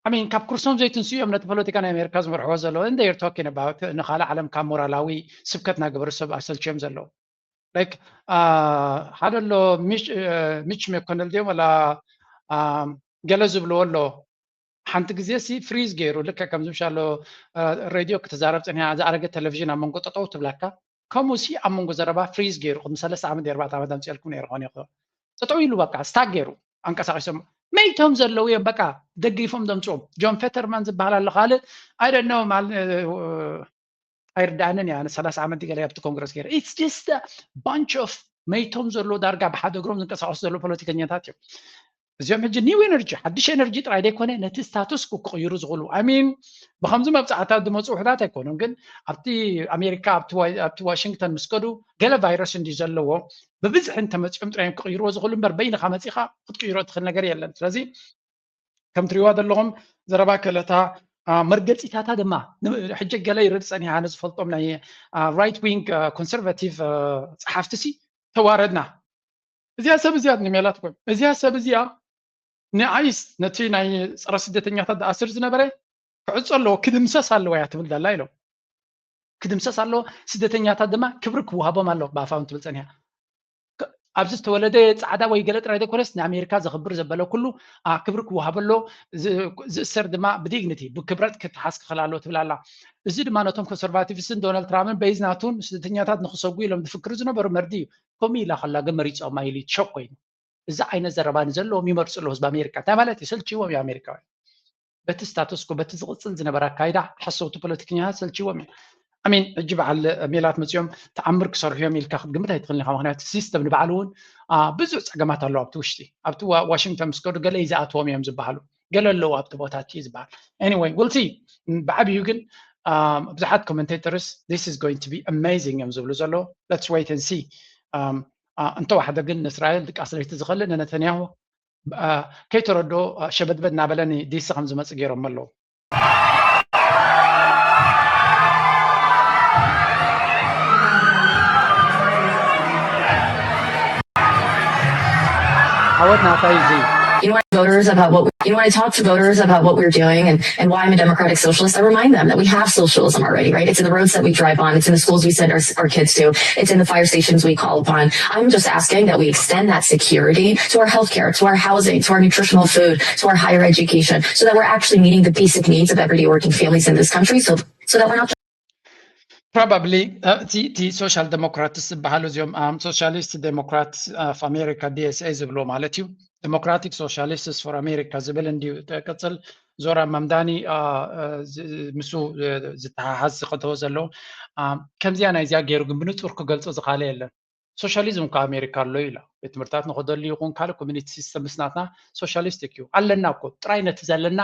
I mean ካብ ኩርሶም ዘይትንስኡ እዮም ነቲ ፖለቲካ ናይ ኣሜሪካ ዝመርሕዎ ዘለዉ። And they're talking about ንካልእ ዓለም ካብ ሞራላዊ ስብከት እናገበሩ ሰብ ኣሰልችዮም ዘለዉ። Like ሓደ ኣሎ ሚች መኮነል ድዮም ወላ ገለ ዝብልዎ ኣሎ። ሓንቲ ግዜ ሲ ፍሪዝ ገይሩ ልክዕ ከምዚ ምሻሎ ሬድዮ ክትዛረብ ፀኒሓ ዝኣረገ ቴሌቪዥን ኣብ መንጎ ጠጠው ትብላካ። ከምኡ ሲ ኣብ መንጎ ዘረባ ፍሪዝ ገይሩ ቅድሚ ሰለስተ ዓመት ኣርባዕተ ዓመት ኣምፅኤልኩም ነይሩ ኾን ይኽእል። ጠጠው ኢሉ በቃ ስታክ ገይሩ ኣንቀሳቂሶም መይቶም ዘለዉ እዮም። በቃ ደጊፎም ዘምፅኦም ጆን ፌተርማን ዝበሃል ኣሎ ካልእ I don't know ኣይርዳእንን እያ። ሰላሳ ዓመት ገለ ኣብቲ ኮንግረስ ገይረ። It's just bunch of መይቶም ዘሎ ዳርጋ ብሓደ እግሮም ዝንቀሳቀሱ ዘሎ ፖለቲከኛታት እዮም። እዚኦም ሕጂ ኒው ኤነርጂ ሓድሽ ኤነርጂ ጥራይ ዘይኮነ ነቲ ስታቱስ ክቅይሩ ዝኽእሉ I mean ብከምዚ መብፃዕታት ዝመፁ ውሕዳት ኣይኮኑን። ግን ኣብቲ ኣሜሪካ ኣብቲ ዋሽንግተን ምስ ከዱ ገለ ቫይረስ እንዲ ዘለዎ ብብዝሒ እንተመፂኦም ጥራዮም ክቅይርዎ ዝኽእሉ እምበር በይንካ መፂኻ ክትቅይሮ ትኽእል ነገር የለን። ስለዚ ከም ትሪዋ ዘለኹም ዘረባ ክእለታ መርገፂታታ ድማ ሕጂ ገለ ይርድ ፀኒሓ ነዝፈልጦም ናይ right wing conservative ፀሓፍቲ ሲ ተዋረድና። እዚኣ ሰብ እዚኣ ንሜላት ኮ እዚኣ ሰብ እዚኣ ንኣይስ ነቲ ናይ ፀረ ስደተኛታት ዝኣስር ዝነበረ ክዕፆ ኣለዎ ክድምሰስ ኣለዎ እያ ትብል ዘላ ኢሎም። ክድምሰስ ኣለዎ ስደተኛታት ድማ ክብሪ ክወሃቦም ኣለዎ ብኣፋውን ትብል ፀኒሓ። ኣብዚ ዝተወለደ ፃዕዳ ወይ ገለ ጥራይ ዘይኮነስ ንኣሜሪካ ዘኽብር ዘበለ ኩሉ ክብሪ ክወሃበሎ ዝእሰር ድማ ብዲግኒቲ ብክብረት ክተሓዝ ክኽእል ኣለዎ ትብል ኣላ። እዚ ድማ ነቶም ኮንሰርቫቲቭስን ዶናልድ ትራምፕን በይዝ ናቱን ስደተኛታት ንክሰጉ ኢሎም ዝፍክሩ ዝነበሩ መርዲ እዩ። ከምኡ ኢላ ከላ ግን መሪፆም ኣይሉ ሸክ ኮይኑ እዚ ዓይነት ዘረባ ንዘለዎም ይመርፁ ኣለዉ ህዝቢ ኣሜሪካ። እንታይ ማለት እዩ? ሰልችዎም እዩ ኣሜሪካውያን። በቲ ስታተስኮ በቲ ዝቕፅል ዝነበረ ኣካይዳ ሓሰውቲ ፖለቲከኛታት ሰልችዎም እዮም። I mean ሕጂ በዓል ሜላት መፂኦም ተኣምር ክሰርሑ እዮም ኢልካ ክትግምት ኣይትኽእልን ኢኻ። ምክንያቱ ሲስተም ንባዕሉ እውን ብዙሕ ፀገማት ኣለዎ ኣብቲ ውሽጢ። ኣብቲ ዋሽንግተን ምስ ከዱ ገለ እዩ ዝኣትዎም እዮም ዝበሃሉ፣ ገለ ኣለዉ ኣብቲ ቦታ እቲ ዝበሃል። Anyway we'll see። ብዓብዩ ግን ብዙሓት commentators this is going to be amazing እዮም ዝብሉ ዘለዉ። Let's wait and see። እንተዋሕደ ግን ንእስራኤል ድቃስ ለይቲ ዝኸልእ ንነተንያሁ ከይተረድኦ ሸበድበድ እናበለኒ ዲሲ ከም ዝመፅእ ገይሮም ኣለዉ። ዓወት ናታ እዩ። You know, voters about what we, you know, I talk to voters about what we're doing and, and why I'm a democratic socialist. I remind them that we have socialism already, right? It's in the roads that we drive on. It's in the schools we send our, our kids to. It's in the fire stations we call upon. I'm just asking that we extend that security to our healthcare, to our housing, to our nutritional food, to our higher education, so that we're actually meeting the basic needs of everyday working families in this country. So, so that we're not Probably እቲ social democrats ዝበሃሉ እዚኦም socialist democrats of America D S A ዝብልዎ ማለት እዩ። Democratic Socialists for America ዝብል እንዲዩ ቅፅል። ዞራ ማምዳኒ ምስ ዝተሓሓዝ ዝከተቦ ዘለዉ ከምዚኣ ናይዚኣ ገይሩ ግን ብንፁር ክገልፆ ዝካለ የለን። ሶሻሊዝም እኳ ኣሜሪካ ኣሎ ኢላ። ቤት ትምህርታት ንክደሉ ይኹን ካልእ ኮሚኒቲ ሲስተም ምስ ናትና ሶሻሊስቲክ እዩ ኣለና እኮ። ጥራይ ነቲ ዘለና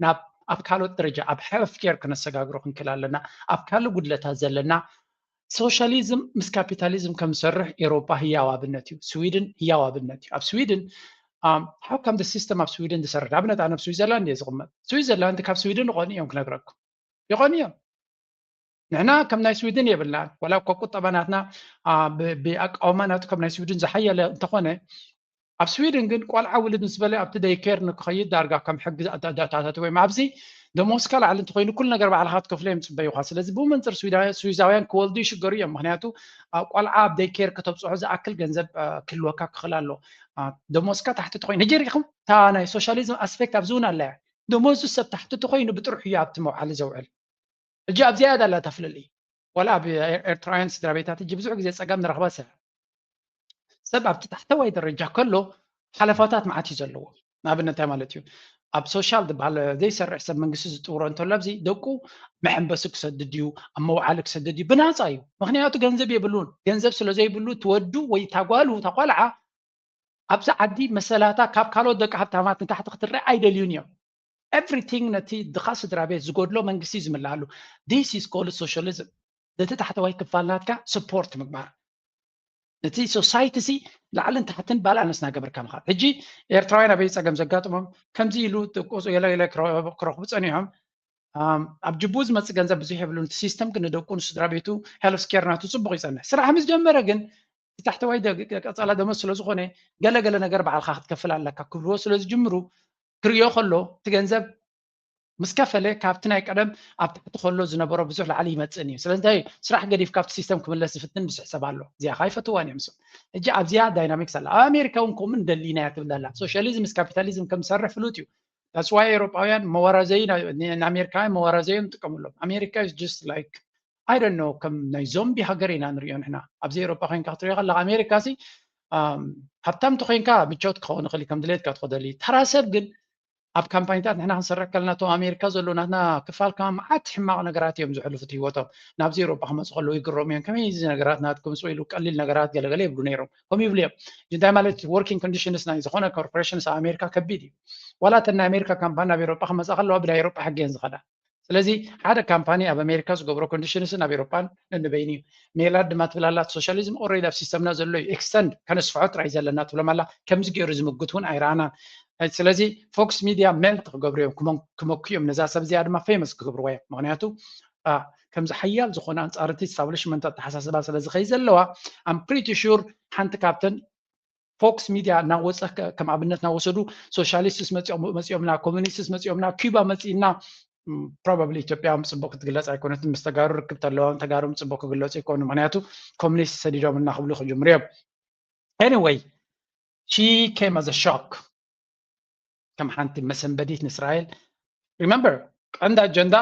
ናብ ኣብ ካልኦት ደረጃ ኣብ health care ክነሰጋግሮ ክንክእል ኣለና። ኣብ ካልእ ጉድለታት ዘለና ሶሻሊዝም ምስ ካፒታሊዝም ከም ዝሰርሕ ኤሮፓ ህያው ኣብነት እዩ። ስዊድን ህያው ኣብነት እዩ። ኣብ ስዊድን how come the system ኣብ ስዊድን ዝሰርሕ ንኣብነት ኣነ ኣብ ስዊዘርላንድ እየ ዝቕመጥ። ስዊዘርላንድ ካብ ስዊድን ይኾኑ እዮም ክነግረኩም ይኾኑ እዮም። ንሕና ከም ናይ ስዊድን የብልናን። ዋላ እኳ ቁጠባ ናትና ብኣቃውማ ናቱ ከም ናይ ስዊድን ዝሓየለ እንተኾነ ኣብ ስዊድን ግን ቆልዓ ውልድ ምስ በለ ኣብቲ ደይኬር ንክኸይድ ዳርጋ ከም ሕጊ ኣዳታታት ወይ ኣብዚ ደሞስካ ላዕሊ እንተኮይኑ ኩሉ ነገር ባዕልካ ክትከፍሎ እዮም ፅበዩካ። ስለዚ ብኡ መንፅር ስዊዛውያን ክወልዱ ይሽገሩ እዮም። ምክንያቱ ቆልዓ ኣብ ደይኬር ከተብፅሖ ዝኣክል ገንዘብ ክህልወካ ክኽእል ኣሎ። ደሞስካ ታሕቲ ተኮይኑ ሕጂ ሪኢኹም እታ ናይ ሶሻሊዝም ኣስፔክት ኣብዚ እውን ኣለያ። ደሞዙ ሰብ ታሕቲ ተኮይኑ ብጥርሑ እዩ ኣብቲ መውዓሊ ዘውዕል። ሕጂ ኣብዚኣ እያ ዳላ እታ ፍልልይ። ዋላ ኣብ ኤርትራውያን ስድራ ቤታት ሕጂ ብዙሕ ግዜ ፀገም ንረኽባ ሰብ ሰብ ኣብቲ ታሕተዋይ ደረጃ ከሎ ሓለፋታት መዓት እዩ ዘለዎ። ንኣብነት እንታይ ማለት እዩ? ኣብ ሶሻል ዝበሃል ዘይሰርሕ ሰብ መንግስቲ ዝጥውሮ እንተሎ ኣብዚ ደቁ መሐንበሲ ክሰድድ እዩ፣ ኣብ መውዓሊ ክሰድድ እዩ፣ ብናፃ እዩ። ምክንያቱ ገንዘብ የብሉን። ገንዘብ ስለ ዘይብሉ ትወዱ ወይ ታጓሉ ታቋልዓ ኣብዚ ዓዲ መሰላታ ካብ ካልኦት ደቂ ሃብታማት ንታሕቲ ክትረአ ኣይደልዩን እዮም። Everything ነቲ ድኻ ስድራ ቤት ዝጎድሎ መንግስቲ ዝምልኣሉ። This is called socialism። ነቲ ታሕተዋይ ክፋል ናትካ support ምግባር፣ ነቲ ሶሳይቲ ሲ ላዕልን ታሕትን ባላንስ እናገበርካ ምኻድ። ሕጂ ኤርትራውያን ኣበይ ፀገም ዘጋጥሞም ከምዚ ኢሉ ቆፁ የለ የለ ክረኽቡ ፀኒሖም። ኣብ ጅቡ ዝመፅእ ገንዘብ ብዙሕ የብሉን። እቲ ሲስተም ግን ንደቁ ንስድራ ቤቱ ሄልስ ኬር ናቱ ፅቡቅ ይፀንሕ። ስራሕ ምስ ጀመረ ግን እቲ ታሕተዋይ ቀፃላ ደሞዝ ስለዝኾነ ገለገለ ነገር ባዕልካ ክትከፍል ኣለካ ክብልዎ ስለዝጅምሩ ክርእዮ ከሎ እቲ ገንዘብ ምስ ከፈለ ካብቲ ናይ ቀደም ኣብ ታሕቲ ከሎ ዝነበሮ ብዙሕ ላዕሊ ይመፅእን እዩ። ስለዚ እንታይ ስራሕ ገዲፍ ካብቲ ሲስተም ክምለስ ዝፍትን ብዙሕ ሰብ ኣሎ። እዚኣ ከዓ ይፈትዋን እዮም እሶም። ሕጂ ኣብዚኣ ዳይናሚክስ ኣላ። ኣብ ኣሜሪካ እውን ከምኡ ንደሊና እያ ትብል ኣላ። ሶሻሊዝም ምስ ካፒታሊዝም ከም ዝሰርሕ ፍሉጥ እዩ። That's why ኤውሮጳውያን መዋራዘዩ ንኣሜሪካውያን መዋራዘዮም ይጥቀምሎም። ኣሜሪካ is just like I don't know ከም ናይ ዞምቢ ሃገር ኢና ንሪኦ ንሕና። ኣብዚ ኤውሮጳ ኮይንካ ክትሪኦ ከለካ ኣሜሪካ ሲ ሃብታም እንተኮይንካ ምቾት ክኸውን ይኽእል ከም ድሌትካ ትኸደሉ። ተራ ሰብ ግን ኣብ ካምፓኒታት ንሕና ክንሰርሕ ከለና እቶም ኣሜሪካ ዘለዉ ናትና ክፋል ከማ መዓት ሕማቕ ነገራት እዮም ዘሕልፉ እቲ ህይወቶም። ናብዚ ኤውሮጳ ክመፁ ከለዉ ይግረሙ እዮም። ከመይ እዚ ነገራት ናትኩም ስቕ ኢሉ ቀሊል ነገራት ገለገለ ይብሉ ነይሮም። ከምኡ ይብሉ እዮም። እንታይ ማለት working conditions ናይ ዝኾነ ኮርፖሬሽንስ ኣብ ኣሜሪካ ከቢድ እዩ። ዋላ እተን ናይ ኣሜሪካ ካምፓኒ ናብ ኤውሮጳ ክመፃ ከለዋ ብናይ ኤውሮጳ ሕጊ እየን ዝኸዳ። ስለዚ ሓደ ካምፓኒ ኣብ ኣሜሪካ ዝገብሮ ኮንዲሽንስን ኣብ ኤውሮጳን ነንበይኑ እዩ። ሜላት ድማ ትብል ኣላ እቲ ሶሻሊዝም ኦልሬዲ ኣብ ሲስተምና ዘሎ እዩ፣ ኤክስተንድ ከነስፍሖ ጥራይ ዘለና ትብሎም ኣላ። ከምዚ ገይሩ ዝምጉት እውን ኣይረኣናን። ስለዚ ፎክስ ሚድያ ሜልት ክገብሩ እዮም፣ ክመኩ እዮም ነዛ ሰብ እዚኣ ድማ ፌመስ ክገብርዋ እዮም። ምክንያቱ ከምዚ ሓያል ዝኾነ ኣንፃር እቲ ስታብሊሽመንት ኣተሓሳስባ ስለ ዝኸይ ዘለዋ ኣም ፕሪቲ ሹር ሓንቲ ካብተን ፎክስ ሚድያ እናወፀ ከም ኣብነት እናወሰዱ ሶሻሊስትስ መፂኦምና፣ ኮሚኒስትስ መፂኦምና፣ ኪባ መፂእና። ፕሮባብሊ ኢትዮጵያ ጽቡቅ ክትግለፅ ኣይኮነትን፣ ምስ ተጋሩ ርክብ ተለዎም ተጋሩ ጽቡቅ ክግለፁ ይኮኑ፣ ምክንያቱ ኮሚኒስት ሰዲዶምና ክብሉ ክጅምሩ እዮም። Anyway she came as a shock ከም ሓንቲ መሰንበዲት ንእስራኤል። ሪመምበር ቀንዲ ኣጀንዳ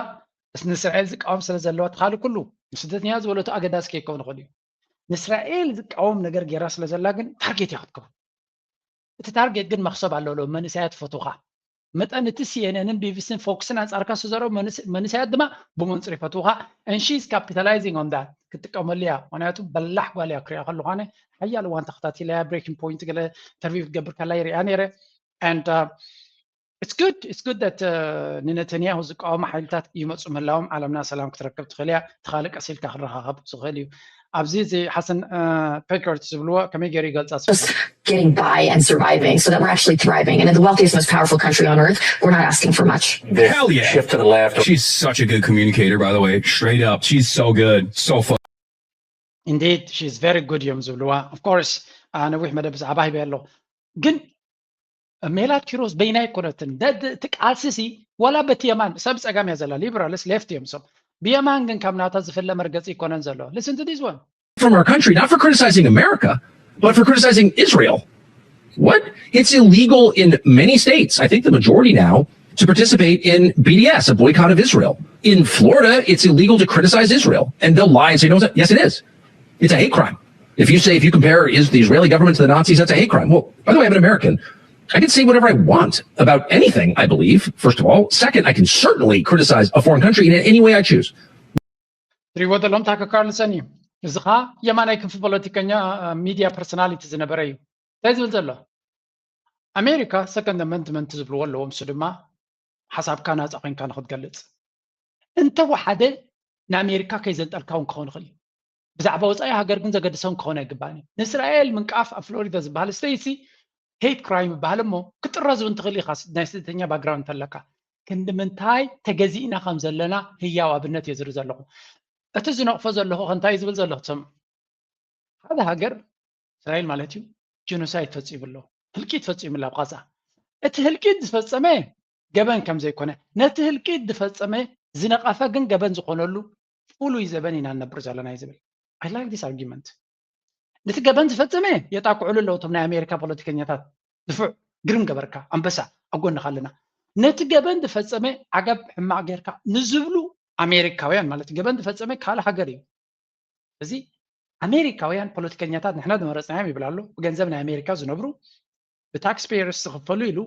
ንእስራኤል ዝቃወም ስለ ዘለዋ ትካል ኩሉ ንስደተኛ ዝበለቱ ኣገዳሲ ከይከውን ይኽእል እዩ። ንእስራኤል ዝቃወም ነገር ገይራ ስለ ዘላ ግን ታርጌት እያ ክትከውን። እቲ ታርጌት ግን መክሰብ ኣለዎ። መንእሰያት ፈቱኻ መጠን እቲ CNN ን BBC ን Fox ን ኣንጻርካ ዝተዘረቡ መንእሰያት ድማ ብመንጽር ይፈትውኻ። And she's capitalizing on that፣ ክትጥቀመሉ እያ። ምክንያቱ በላሕ ጓል እያ ክሪኣ ከለኳነ። ሓያል እዋን ተኸታቲለያ፣ breaking point ገለ interview ክትገብር ከላ ይሪኣ ነይረ። And it's good it's good that ንነተንያሁ ዝቃወሙ ሓይልታት ይመፁ ምህላዎም ዓለምና ሰላም ክትረክብ ትኽእል እያ። ተኻልእ ቀስ ኢልካ ክረኻኸብ ዝኽእል እዩ። ኣብዚ እዚ ሓሰን ፔከርት ዝብልዎ ከመይ ገይሩ ይገልፃ? Just getting by and surviving so that we're actually thriving and in the wealthiest, most powerful country on earth. We're not asking for much. Hell yeah. Shift to the left. She's such a good communicator, by the way. Straight up. She's so good. So fun. Indeed, she's very good እዮም ዝብልዋ። Of course ነዊሕ መደብ ብዛዕባ ሂበ ኣለኹ። ግን ሜላት ኪሮስ በይና ኣይኮነትን። እቲ ቃልሲ ሲ ዋላ በቲ የማን ሰብ ፀጋም እያ ዘላ፣ ሊበራልስ ሌፍት እዮም ሰብ። ብየማን ግን ካብ ናታ ዝፍለ መርገፂ ይኮነን ዘሎ። Listen to this one. From our country, not for criticizing America, but for criticizing Israel. What? It's illegal in many states, I think the majority now, to participate in B D S, a boycott of Israel. In Florida, it's illegal to criticize Israel. And they'll lie and say, no, yes, it is. It's a hate crime. If you say, if you compare is the Israeli government to the Nazis, that's a hate crime. Well, by the way, I'm an American. I can say whatever I want about anything, I believe, first of all. Second, I can certainly criticize a foreign country in any way I choose. ትሪዎ ዘለኹም ታከር ካርልሰን እዩ። እዚ ኸዓ የማናይ ክንፊ ፖለቲከኛ ሚድያ ፐርሶናሊቲ ዝነበረ እዩ። እንታይ ዝብል ዘሎ? ኣሜሪካ ሰከንድ ኣመንድመንት ዝብልዎ ኣለዎም። እሱ ድማ ሓሳብካ ናፃ ኮይንካ ንክትገልፅ፣ እንተወሓደ ንኣሜሪካ ከይዘንጠልካ እውን ክኸውን ይኽእል እዩ። ብዛዕባ ወፃኢ ሃገር ግን ዘገድሶም ክኸውን ኣይግባእን እዩ። ንእስራኤል ምንቃፍ ኣብ ፍሎሪዳ ዝበሃል ስቴትሲ ሄት ክራይም ይበሃል እሞ ክትጥረዝ እውን ትኽእል ኢኻ፣ ናይ ስደተኛ ባክግራውንድ እንተለካ። ክንዲ ምንታይ ተገዚእና ከም ዘለና ህያው ኣብነት እየ ዝርኢ ዘለኹ። እቲ ዝነቕፎ ዘለኹ ከ እንታይ እዩ ዝብል ዘለኹ? ትሰምዑ። ሓደ ሃገር፣ እስራኤል ማለት እዩ፣ ጀኖሳይድ ፈፂሙ ኣሎ፣ ህልቂት ፈፂሙ ኣሎ ኣብ ቓዛ። እቲ ህልቂት ዝፈፀመ ገበን ከም ዘይኮነ፣ ነቲ ህልቂት ዝፈፀመ ዝነቐፈ ግን ገበን ዝኾነሉ ፍሉይ ዘበን ኢና ንነብር ዘለና እዩ ዝብል። I like this argument። ነቲ ገበን ዝፈፀመ የጣቅዕሉ ኣለዉ እቶም ናይ ኣሜሪካ ፖለቲከኛታት። ንፉዕ፣ ግርም ገበርካ ኣንበሳ፣ ኣብ ጎንኻ ኣለና። ነቲ ገበን ዝፈፀመ ዓገብ ሕማቕ ጌርካ ንዝብሉ ኣሜሪካውያን ማለት እዩ። ገበን ዝፈፀመ ካልእ ሃገር እዩ። እዚ ኣሜሪካውያን ፖለቲከኛታት ንሕና ዝመረፅናዮም ይብል ኣሎ። ብገንዘብ ናይ ኣሜሪካ ዝነብሩ፣ ብታክስ ፔየርስ ዝኽፈሉ ኢሉ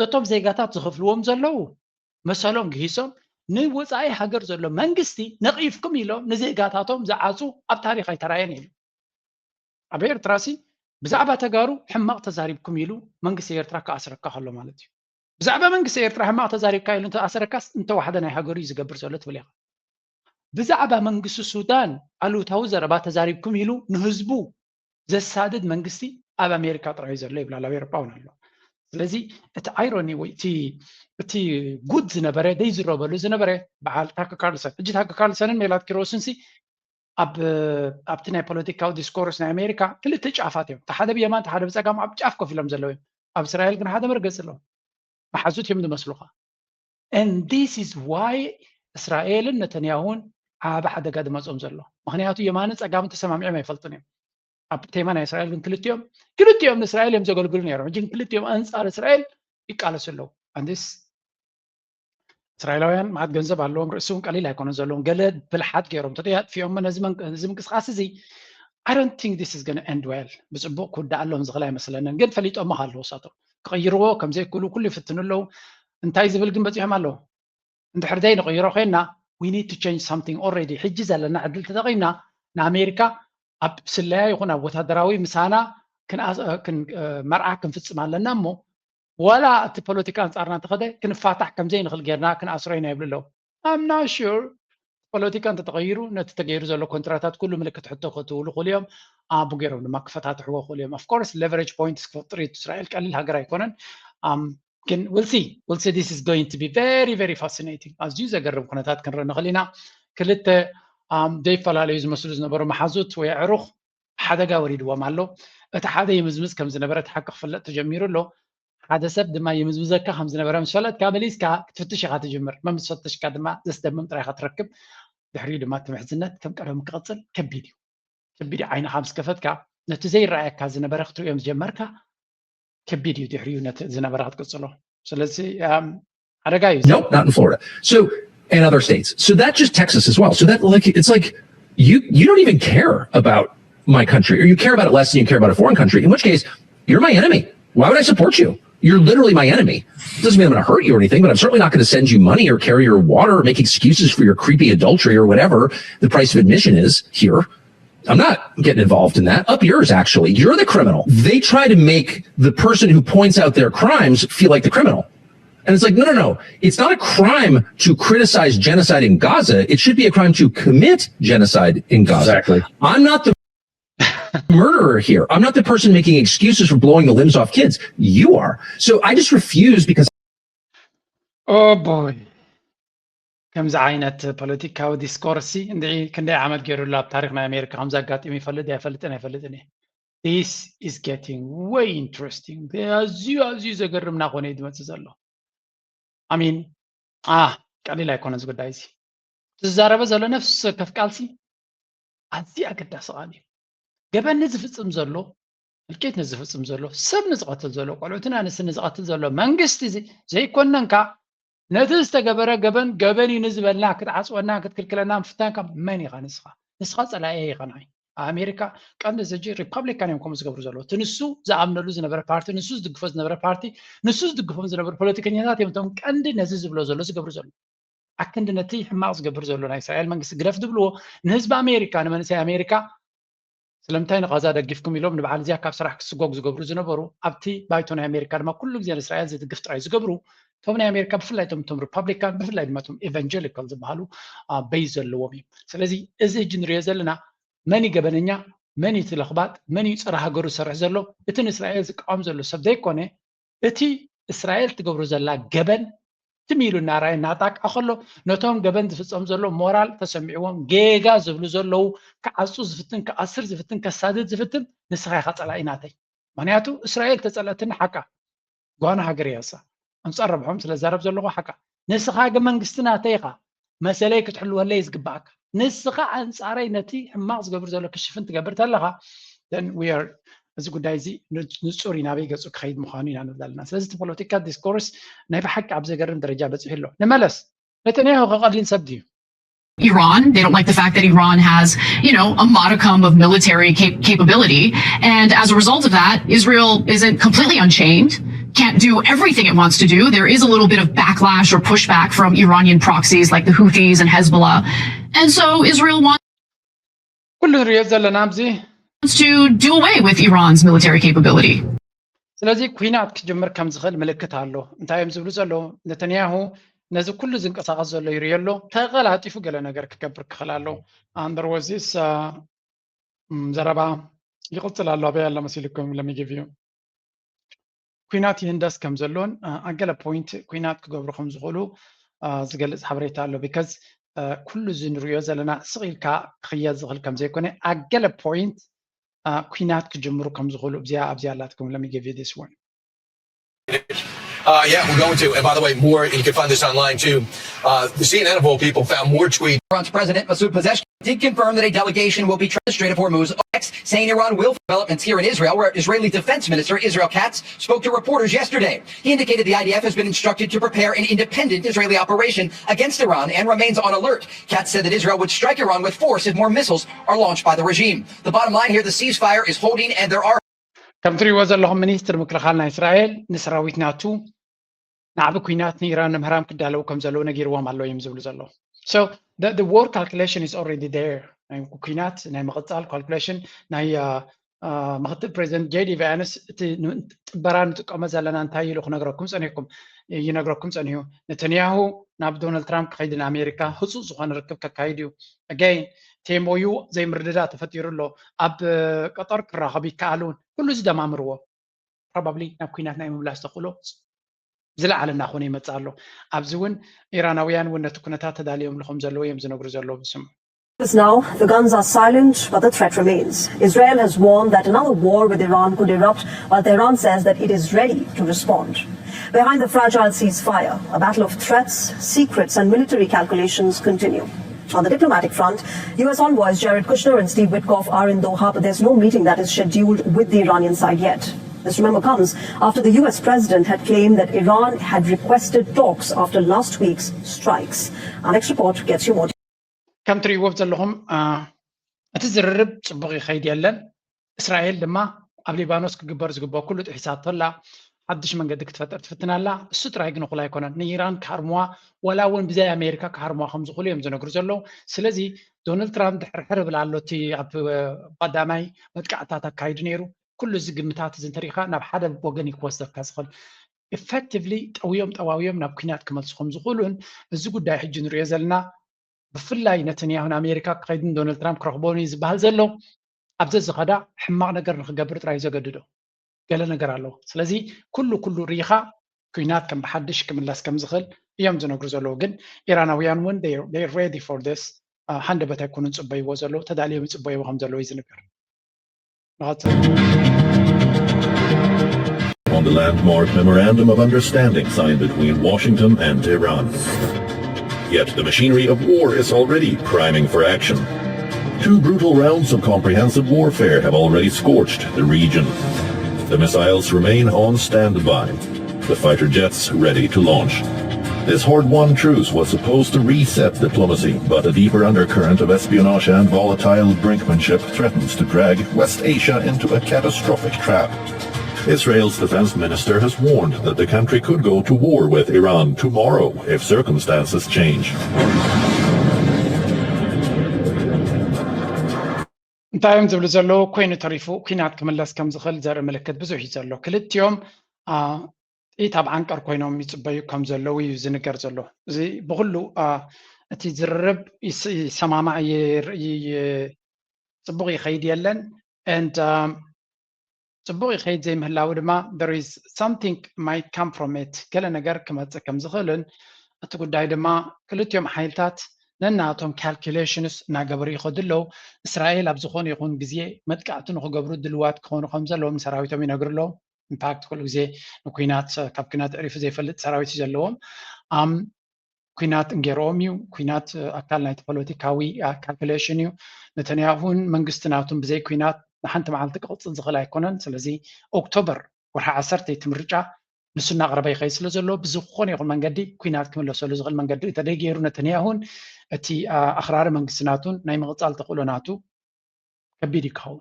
ነቶም ዜጋታት ዝኸፍልዎም ዘለዉ መሰሎም ግሂሶም ንወፃኢ ሃገር ዘሎ መንግስቲ ነቒፍኩም ኢሎም ንዜጋታቶም ዝዓፁ ኣብ ታሪክ ኣይተራየን ኢሉ። ኣብ ኤርትራ ሲ ብዛዕባ ተጋሩ ሕማቕ ተዛሪብኩም ኢሉ መንግስቲ ኤርትራ ክኣስረካ ከሎ ማለት እዩ። ብዛዕባ መንግስቲ ኤርትራ ሕማቕ ተዛሪብካ ኢሉ እንተኣሰረካስ እንተዋሕደ ናይ ሃገሩ እዩ ዝገብር ዘሎ ትብል ኢኻ። ብዛዕባ መንግስቲ ሱዳን ኣሉታዊ ዘረባ ተዛሪብኩም ኢሉ ንህዝቡ ዘሳድድ መንግስቲ ኣብ ኣሜሪካ ጥራይ ዘሎ ይብላ፣ ኣብ ኤሮጳ እውን ኣሎ። ስለዚ እቲ ኣይሮኒ ወይ እቲ እቲ ጉድ ዝነበረ ደይ ዝረበሉ ዝነበረ በዓል ታከር ካርልሰን፣ ሕጂ ታከር ካርልሰንን ሜላት ኪሮስን ሲ ኣብ ኣብቲ ናይ ፖለቲካዊ ዲስኮርስ ናይ ኣሜሪካ ክልተ ጫፋት እዮም። እቲ ሓደ ብየማን እቲ ሓደ ብፀጋም ኣብ ጫፍ ኮፍ ኢሎም ዘለዉ እዮም። ኣብ እስራኤል ግን ሓደ መርገፂ ኣለዎም። መሓዙት እዮም ዝመስሉኻ። And this is why እስራኤልን ነተንያሁን ዓቢ ሓደጋ ዝመፅኦም ዘሎ። ምክንያቱ የማንን ፀጋምን ተሰማሚዖም ኣይፈልጡን እዮም። ኣብ ቴማ ናይ እስራኤል ግን ክልቲኦም ክልቲኦም ንእስራኤል እዮም ዘገልግሉ ነይሮም። ሕጂ ግን ክልቲኦም ኣንፃር እስራኤል ይቃለሱ ኣለዉ። And this እስራኤላውያን መዓት ገንዘብ ኣለዎም፣ ርእሲ እውን ቀሊል ኣይኮነን ዘለዎም። ገለ ብልሓት ገይሮም ተጠያጥፊኦም ነዚ ምንቅስቃስ እዚ። I don't think this is going to end well። ብፅቡቅ ክውዳእ ኣለዎም ዝኽእል ኣይመስለንን። ግን ፈሊጦሞ ኣለዉ እሳቶም ክቕይርዎ ከምዘይክእሉ ኩሉ ይፍትኑ ኣለዉ። እንታይ ዝብል ግን በፂሖም ኣለዉ? እንድሕር ዘይንቕይሮ ኮይና we need to change something already። ሕጂ ዘለና ዕድል ተጠቒምና ንኣሜሪካ ኣብ ስለያ ይኹን ኣብ ወታደራዊ ምሳና መርዓ ክንፍፅም ኣለና እሞ ዋላ እቲ ፖለቲካ ኣንፃርና እንተኸደ ክንፋታሕ ከምዘይንኽእል ጌርና ክንኣስሮ ኢና ይብሉ ኣለዉ። I'm not sure። ፖለቲካ እንተተቐይሩ ነቲ ተገይሩ ዘሎ ኮንትራታት ኩሉ ምልክት ሕቶ ከትውሉ ክእሉ እዮም። ኣቡ ገይሮም ድማ ክፈታትሕዎ ክእሉ እዮም። Of course leverage point ክፈጥር እዩ። እስራኤል ቀሊል ሃገር ኣይኮነን። ግን we'll see we'll see this is going to be very very fascinating። ኣዝዩ ዘገርም ኩነታት ክንርኢ ንኽእል ኢና። ክልተ ዘይፈላለዩ ዝመስሉ ዝነበሩ መሓዙት ወይ ኣዕሩኽ ሓደጋ ወሪድዎም ኣሎ። እቲ ሓደ ይምዝምዝ ከም ዝነበረ እቲ ሓቂ ክፍለጥ ተጀሚሩ ኣሎ። ሓደ ሰብ ድማ ይምዝምዘካ ከም ዝነበረ ምስ ፈለጥካ መሊስካ ክትፍትሽ ኢኻ ትጅምር። መምስ ፈተሽካ ድማ ዘስደምም ጥራይ ኢኻ ትረክብ። ድሕሪኡ ድማ እቲ ምሕዝነት ከም ቀደሙ ክቕፅል ከቢድ እዩ። ከቢድ እዩ። ዓይንኻ ምስ ከፈትካ ነቲ ዘይረኣየካ ዝነበረ ክትርእዮም ዝጀመርካ ከቢድ እዩ። ድሕሪኡ ነቲ ዝነበረ ክትቅፅሎ። ስለዚ ሓደጋ እዩ። Nope, not in Florida. So, and other states. So that's just Texas as well. So that, like, it's like you you don't even care about my country, or you care about it less than you care about a foreign country. In which case, you're my enemy. Why would I support you? You're literally my enemy. It doesn't mean I'm going to hurt you or anything, but I'm certainly not going to send you money or carry your water or make excuses for your creepy adultery or whatever the price of admission is here. I'm not getting involved in that. Up yours, actually. You're the criminal. They try to make the person who points out their crimes feel like the criminal. And it's like, no, no, no. It's not a crime to criticize genocide in Gaza. It should be a crime to commit genocide in Gaza. Exactly. I'm not the murderer here. I'm not the person making excuses for blowing the limbs off kids. You are. So I just refuse because Oh boy. ከምዚ ዓይነት ፖለቲካዊ ዲስኮርሲ እንድዒ ክንደይ ዓመት ገይሩላ ኣብ ታሪክ ናይ ኣሜሪካ ከምዚ ኣጋጢሙ ይፈልጥ ኣይፈልጥን ኣይፈልጥን እየ። This is getting way interesting. ኣዝዩ ኣዝዩ ዘገርም እናኾነ እዩ ዝመፅእ ዘሎ። ኣሚን አ ቀሊል ኣይኮነ እዚ ጉዳይ እዚ። ዝዛረበ ዘሎ ነፍሲ ወከፍ ቃልሲ ኣዝዩ ኣገዳሲ ቃል እዩ። ገበን ንዝፍፅም ዘሎ፣ እልቂት ንዝፍፅም ዘሎ፣ ሰብ ንዝቐትል ዘሎ፣ ቆልዑትን ኣንስትን ንዝቐትል ዘሎ መንግስቲ እዚ ዘይኮነንካ ነቲ ዝተገበረ ገበን ገበን እዩ ንዝበልና ክትዓፅወና ክትክልክለና ምፍታንካ መን ኢኻ ንስኻ? ንስኻ ፀላኢ ኢኻ ንዓይ። ኣብ ኣሜሪካ ቀንዲ እዚ ሕጂ ሪፓብሊካን እዮም ከምኡ ዝገብሩ ዘለዉ። እቲ ንሱ ዝኣምነሉ ዝነበረ ፓርቲ፣ ንሱ ዝድግፎ ዝነበረ ፓርቲ፣ ንሱ ዝድግፎም ዝነበሩ ፖለቲከኛታት እዮም እቶም ቀንዲ ነዚ ዝብሎ ዘሎ ዝገብሩ ዘለዉ። ኣክንዲ ነቲ ሕማቕ ዝገብር ዘሎ ናይ እስራኤል መንግስቲ ግደፍ ዝብልዎ ንህዝቢ ኣሜሪካ ንመንእሰይ ኣሜሪካ ስለምንታይ ንቓዛ ደጊፍኩም ኢሎም ንበዓል እዚኣ ካብ ስራሕ ክስጎግ ዝገብሩ ዝነበሩ ኣብቲ ባይቶ ናይ ኣሜሪካ ድማ ኩሉ ግዜ ንእስራኤል ዝድግፍ ጥራይ ዝገብሩ እቶም ናይ ኣሜሪካ ብፍላይ እቶም እቶም ሪፓብሊካን ብፍላይ ድማ እቶም ኤቫንጀሊካል ዝበሃሉ በይ ዘለዎም እዩ። ስለዚ እዚ ሕጂ ንሪኦ ዘለና መን እዩ ገበነኛ መን እዩ እቲ ለኽባጥ መን እዩ ፀረ ሃገሩ ዝሰርሕ ዘሎ እቲ ንእስራኤል ዝቃወም ዘሎ ሰብ ዘይኮነ እቲ እስራኤል ትገብሮ ዘላ ገበን ትም ኢሉ እናረኣየ እናጣቃ ከሎ ነቶም ገበን ዝፍፀም ዘሎ ሞራል ተሰሚዕዎም ጌጋ ዝብሉ ዘለዉ ክዓፁ ዝፍትን ክኣስር ዝፍትን ከሳድድ ዝፍትን ንስኻ ኢኻ ፀላኢ ናተይ። ምክንያቱ እስራኤል ተፀለእትኒ ሓቃ ጓና ሃገር እያ እሳ ኣንፃር ረብሖም ስለ ዛረብ ዘለኹ ሓቃ ንስኻ ግን መንግስቲ ናተይ ኢኻ መሰለይ ክትሕልወለይ ዝግባኣካ ንስኻ ኣንፃረይ ነቲ ሕማቕ ዝገብር ዘሎ ክሽፍን ትገብር ተለኻ then we are እዚ ጉዳይ እዚ ንፁር እዩ ናበይ ገፁ ክኸይድ ምዃኑ ኢና ንብል ኣለና። ስለዚ እቲ ፖለቲካ ዲስኮርስ ናይ ብሓቂ ኣብ ዘገርም ደረጃ በፂሑ ኣሎ። ንመለስ ነተንያሁ ከቐሊን ሰብ ድዩ? Iran. They don't like the fact that Iran has, you know, a modicum of military cap- capability. And as a result of that, Israel isn't completely unchained, can't do everything it wants to do. There is a little bit of backlash or pushback from Iranian proxies like the Houthis and Hezbollah. And so Israel wants ኩሉ ንሪኦ ዘለና ኣብዚ to do away with Iran's military capability. ስለዚ ኩናት ክጅምር ከም ዝኽእል ምልክት ኣሎ። እንታይ እዮም ዝብሉ ዘለዉ? ነተንያሁ ነዚ ኩሉ ዝንቀሳቐስ ዘሎ ይርዮ ኣሎ። ተቐላጢፉ ገለ ነገር ክገብር ክኽእል ኣለዎ። ኣንደርወዚስ ዘረባ ይቕፅል ኣሎ። ኣበይ ኣሎ መሲልኩም ለሚጊቭ እዩ ኩናት ይህንደስ ከም ዘሎን ኣገለ ፖይንት ኩናት ክገብሩ ከም ዝኽእሉ ዝገልፅ ሓበሬታ ኣሎ። ቢካዝ ኩሉ እዚ ንሪኦ ዘለና ስቕ ኢልካ ክኽየድ ዝኽእል ከም ዘይኮነ ኣገለ ፖይንት ኩናት ክጅምሩ ከም ዝኽእሉ እዚኣ ኣብዚኣ ኣላትኩም let me give you this one Uh, yeah, we're going to. And by the way, more, you can find this online too. Uh, the C N N, of all people, found more tweets. Iran's President Masoud Pezeshkian did confirm that a delegation will be transmitted to Hormuz next, saying Iran will developments here in Israel, where Israeli Defense Minister Israel Katz spoke to reporters yesterday. He indicated the I D F has been instructed to prepare an independent Israeli operation against Iran and remains on alert. Katz said that Israel would strike Iran with force if more missiles are launched by the regime. The bottom line here, the ceasefire is holding and there are ከም ትሪእዎ ዘለኹም ሚኒስትር ምክልኻል ናይ እስራኤል ንሰራዊት ናቱ ናዕቢ ኩናት ንኢራን ንምህራም ክዳለዉ ከም ዘለዉ ነጊርዎም ኣለዉ እዮም ዝብሉ ዘለዉ። So the, the war calculation is already there. ናይ ኩናት ናይ ምቕፃል ካልኩሌሽን ናይ ምክትል ፕሬዚደንት ጄዲ ቫንስ እቲ ጥበራ ንጥቀሞ ዘለና እንታይ ኢሉ ክነግረኩም ፀኒሕኩም ይነግረኩም ፀኒሑ። ነተንያሁ ናብ ዶናልድ ትራምፕ ክኸይድ ንኣሜሪካ ህፁፅ ዝኾነ ርክብ ከካይድ እዩ። ኣገይን ቴሞዩ ዘይምርድዳ ተፈጢሩ ኣሎ። ኣብ ቀጠር ክራኸቡ ይከኣል እውን ኩሉ እዚ ደማምርዎ ፕሮባብሊ ናብ ኩናት ናይ ምምላስ ተኽእሎ ዝለዓለ እናኾነ ይመፅእ ኣሎ። ኣብዚ እውን ኢራናውያን እውን ነቲ ኩነታት ተዳልዮም ልኹም ዘለዎ እዮም ዝነግሩ ዘለዉ ብስሙ Now, the guns are silent, but the threat remains. Israel has warned that another war with Iran could erupt, while Tehran says that it is ready to respond. Behind the fragile ceasefire, a battle of threats, secrets, and military calculations continue. On the diplomatic front, U S envoys Jared Kushner and Steve Witkoff are in Doha, but there's no meeting that is scheduled with the Iranian side yet. This, remember, comes after the U S president had claimed that Iran had requested talks after last week's strikes. Our next report gets you more. ከም ትሪእዎ ዘለኹም እቲ ዝርርብ ፅቡቕ ይኸይድ የለን። እስራኤል ድማ ኣብ ሊባኖስ ክግበር ዝግበኦ ኩሉ ጥሒሳቶ ኣላ። ሓድሽ መንገዲ ክትፈጥር ትፍትን ኣላ። እሱ ጥራይ ግን እኹል ኣይኮነን። ንኢራን ክሃርምዋ ዋላ እውን ብዘይ ኣሜሪካ ክሃርምዋ ከም ዝኽእሉ እዮም ዝነግሩ ዘለዉ። ስለዚ ዶናልድ ትራምፕ ድሕርሕር ይብል ኣሎ። እቲ ኣብ ቀዳማይ መጥቃዕትታት ኣካይዱ ነይሩ። ኩሉ እዚ ግምታት እዚ እንተሪኢኻ ናብ ሓደ ወገን እዩ ክወስደካ ዝኽእል። ኢፌክቲቭሊ ጠውዮም ጠዋውዮም ናብ ኲናት ክመልሱ ከም ዝኽእሉን እዚ ጉዳይ ሕጂ ንሪኦ ዘለና ብፍላይ ነተንያሁን ኣሜሪካ ክኸይድን ዶናልድ ትራምፕ ክረኽቦን እዩ ዝበሃል ዘሎ። ኣብ ዘዝኸዳ ሕማቕ ነገር ንክገብር ጥራይ እዩ ዘገድዶ። ገለ ነገር ኣለዎ። ስለዚ ኩሉ ኩሉ ሪኢኻ ኲናት ከም ብሓድሽ ክምለስ ከም ዝኽእል እዮም ዝነግሩ ዘለዉ። ግን ኢራናውያን እውን they ready for this፣ ሃንደበት ኣይኮኑን ጽበይዎ ዘለዉ፣ ተዳልዮም ይጽበይዎ ከም ዘለዉ እዩ ዝንገር። On the landmark memorandum of understanding signed between Washington and Tehran. Yet the machinery of war is already priming for action. Two brutal rounds of comprehensive warfare have already scorched the region. The missiles remain on standby, the fighter jets ready to launch. This hard-won truce was supposed to reset diplomacy, but a deeper undercurrent of espionage and volatile brinkmanship threatens to drag West Asia into a catastrophic trap. Israel's defense minister has warned that the country could go to war with Iran tomorrow if circumstances change. እንታይ እዮም ዝብሉ ዘለዉ? ኮይኑ ተሪፉ ኲናት ክምለስ ከም ዝኽእል ዘርኢ ምልክት ብዙሕ እዩ ዘሎ። ክልቲኦም ጥይት ኣብ ዓንቀር ኮይኖም ይጽበዩ ከም ዘለዉ እዩ ዝንገር ዘሎ። እዚ ብኹሉ እቲ ዝርርብ ይሰማማዕ፣ ጽቡቕ ይኸይድ የለን። And ጽቡቕ ይኸይድ ዘይምህላው ድማ there is something might come from it፣ ገለ ነገር ክመጽእ ከም ዝኽእልን እቲ ጉዳይ ድማ ክልቲኦም ሓይልታት ነናቶም ካልኩሌሽንስ እናገበሩ ይኸዱ ኣለዉ። እስራኤል ኣብ ዝኾነ ይኹን ግዜ መጥቃዕቲ ንክገብሩ ድልዋት ክኾኑ ከም ዘለዎም ንሰራዊቶም ይነግሩ ኣለዉ። ኢንፋክት ኩሉ ግዜ ንኩናት ካብ ኩናት ዕሪፉ ዘይፈልጥ ሰራዊት እዩ ዘለዎም። ኣም ኩናት እንጌሮኦም እዩ። ኩናት ኣካል ናይቲ ፖለቲካዊ ካልኩሌሽን እዩ። ነተንያሁን መንግስቲ ናቱን ብዘይ ኩናት ንሓንቲ መዓልቲ ክቕፅል ዝኽእል ኣይኮነን። ስለዚ ኦክቶበር ወርሒ ዓሰርተ እቲ ምርጫ ንሱ እናቕረበ ይኸይድ ስለ ዘሎ ብዝኾነ ይኹን መንገዲ ኩናት ክምለሰሉ ዝኽእል መንገዲ እንተደይገይሩ ነተንያሁን እቲ ኣኽራሪ መንግስቲ ናቱን ናይ ምቕፃል ተኽእሎ ናቱ ከቢድ ይኸውን።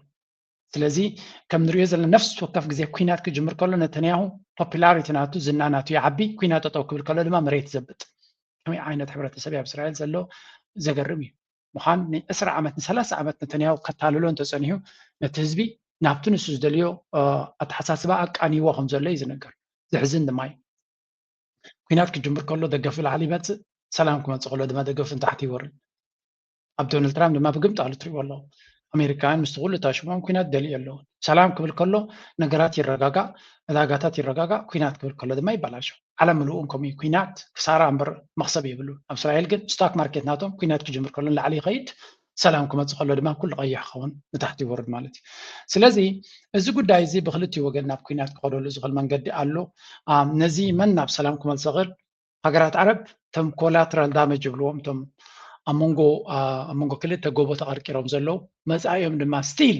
ስለዚ ከም ንሪኦ ዘለና ነፍሲ ወከፍ ግዜ ኩናት ክጅምር ከሎ ነተንያሁ ፖፑላሪቲ ናቱ ዝና ናቱ ይዓቢ፣ ኩናት ጠጠው ክብል ከሎ ድማ መሬት ይዘብጥ። ከመይ ዓይነት ሕብረተሰብ ኣብ እስራኤል ዘሎ ዘገርም እዩ። ምዃን ንዕስራ ዓመት ንሰላሳ ዓመት ነተንያሁ ከታልሎ እንተፀኒሑ ነቲ ህዝቢ ናብቲ ንሱ ዝደልዮ ኣተሓሳስባ ኣቃንይዎ ከም ዘሎ እዩ ዝነገር። ዘሕዝን ድማ እዩ። ኩናት ክጅምር ከሎ ደገፍ ላዕሊ ይመፅእ፣ ሰላም ክመፅእ ከሎ ድማ ደገፍ ንታሕቲ ይወርድ። ኣብ ዶናልድ ትራምፕ ድማ ብግምጣሉ ትሪእዎ ኣለኹም። ኣሜሪካውያን ምስቲ ኩሉ ታሽሞም ኩናት ደልዩ ኣለዉ። ሰላም ክብል ከሎ ነገራት ይረጋጋእ፣ ዕዳጋታት ይረጋጋእ፣ ኩናት ክብል ከሎ ድማ ይበላሾ። ዓለም ምልኡን ከምኡ እዩ። ኩናት ክሳራ እምበር መኽሰብ የብሉን። ኣብ እስራኤል ግን ስቶክ ማርኬት ናቶም ኩናት ክጅምር ከሎ ንላዕሊ ይኸይድ፣ ሰላም ክመፅእ ከሎ ድማ ኩሉ ቀይሕ ክኸውን ንታሕቲ ይወርድ ማለት እዩ። ስለዚ እዚ ጉዳይ እዚ ብክልቲኡ ወገን ናብ ኩናት ክኸደሉ ዝኽእል መንገዲ ኣሎ። ነዚ መን ናብ ሰላም ክመልሶ ክእል ሃገራት ዓረብ እቶም ኮላትራል ዳመጅ ይብልዎም እቶም ኣብ መንጎ ኣብ መንጎ ክልተ ጎቦ ተቐርቂሮም ዘለዉ መፃኢኦም ድማ ስቲል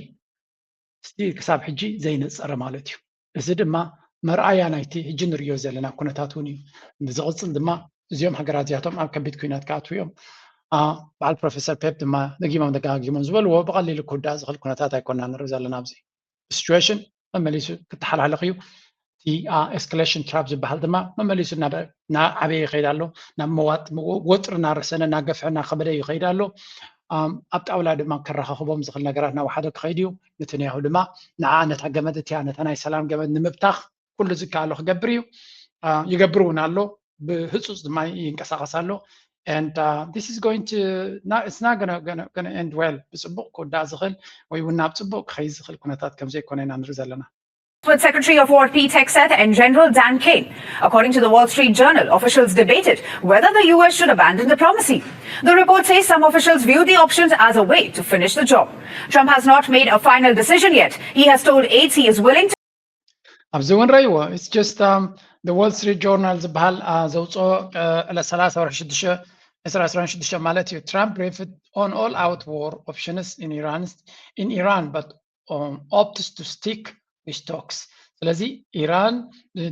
ስቲል ክሳብ ሕጂ ዘይነፀረ ማለት እዩ። እዚ ድማ መርኣያ ናይቲ ሕጂ ንሪኦ ዘለና ኩነታት እውን እዩ። ዝቕፅል ድማ እዚኦም ሃገራት እዚኣቶም ኣብ ከቢድ ኩናት ክኣትዉ እዮም። በዓል ፕሮፌሰር ፔፕ ድማ ደጊሞም ደጋጊሞም ዝበልዎ ብቐሊሉ ክውዳእ ዝኽእል ኩነታት ኣይኮና ንርኢ ዘለና ኣብዚ ሲቹዌሽን መመሊሱ ክተሓላለኽ እዩ። እቲ ኤስካሌሽን ትራፕ ዝበሃል ድማ መመሊሱ እናዓበየ ይኸይድ ኣሎ። ናብ መዋጥ ወጥሪ እናረሰነ እናገፍሐ እናኸበደ ይኸይድ ኣሎ። ኣብ ጣውላ ድማ ከረኻኽቦም ዝኽእል ነገራት እናወሓደ ክኸይድ እዩ። ነተንያሁ ድማ ንዓ ነታ ገመድ እቲኣ ነታ ናይ ሰላም ገመድ ንምብታኽ ኩሉ ዝከኣሎ ክገብር እዩ። ይገብር እውን ኣሎ። ብህፁፅ ድማ ይንቀሳቐስ ኣሎ። And uh, this is going to not, it's not gonna, gonna, gonna end well። ብፅቡቕ ክውዳእ ዝኽእል ወይ እውን ናብ ፅቡቕ ክኸይድ ዝኽእል ኩነታት ከም ዘይኮነ ኢና ንርኢ ዘለና። With Secretary of War Pete Hegseth and General Dan Caine. According to the Wall Street Journal, officials debated whether the U S should abandon diplomacy. The report says some officials view the options as a way to finish the job. Trump has not made a final decision yet. He has told aides he is willing to ኣብዚ እውን ረይዎ it's just um, the Wall Street Journal ዝበሃል uh, ዘውፅኦ ዕለት ሰላሳ ወርሒ ሽዱሽተ ዕስራ ዕስራን ሽዱሽተ ማለት እዩ። Trump briefed on all out war options in Iran in Iran but um, opts to stick with talks። ስለዚ ኢራን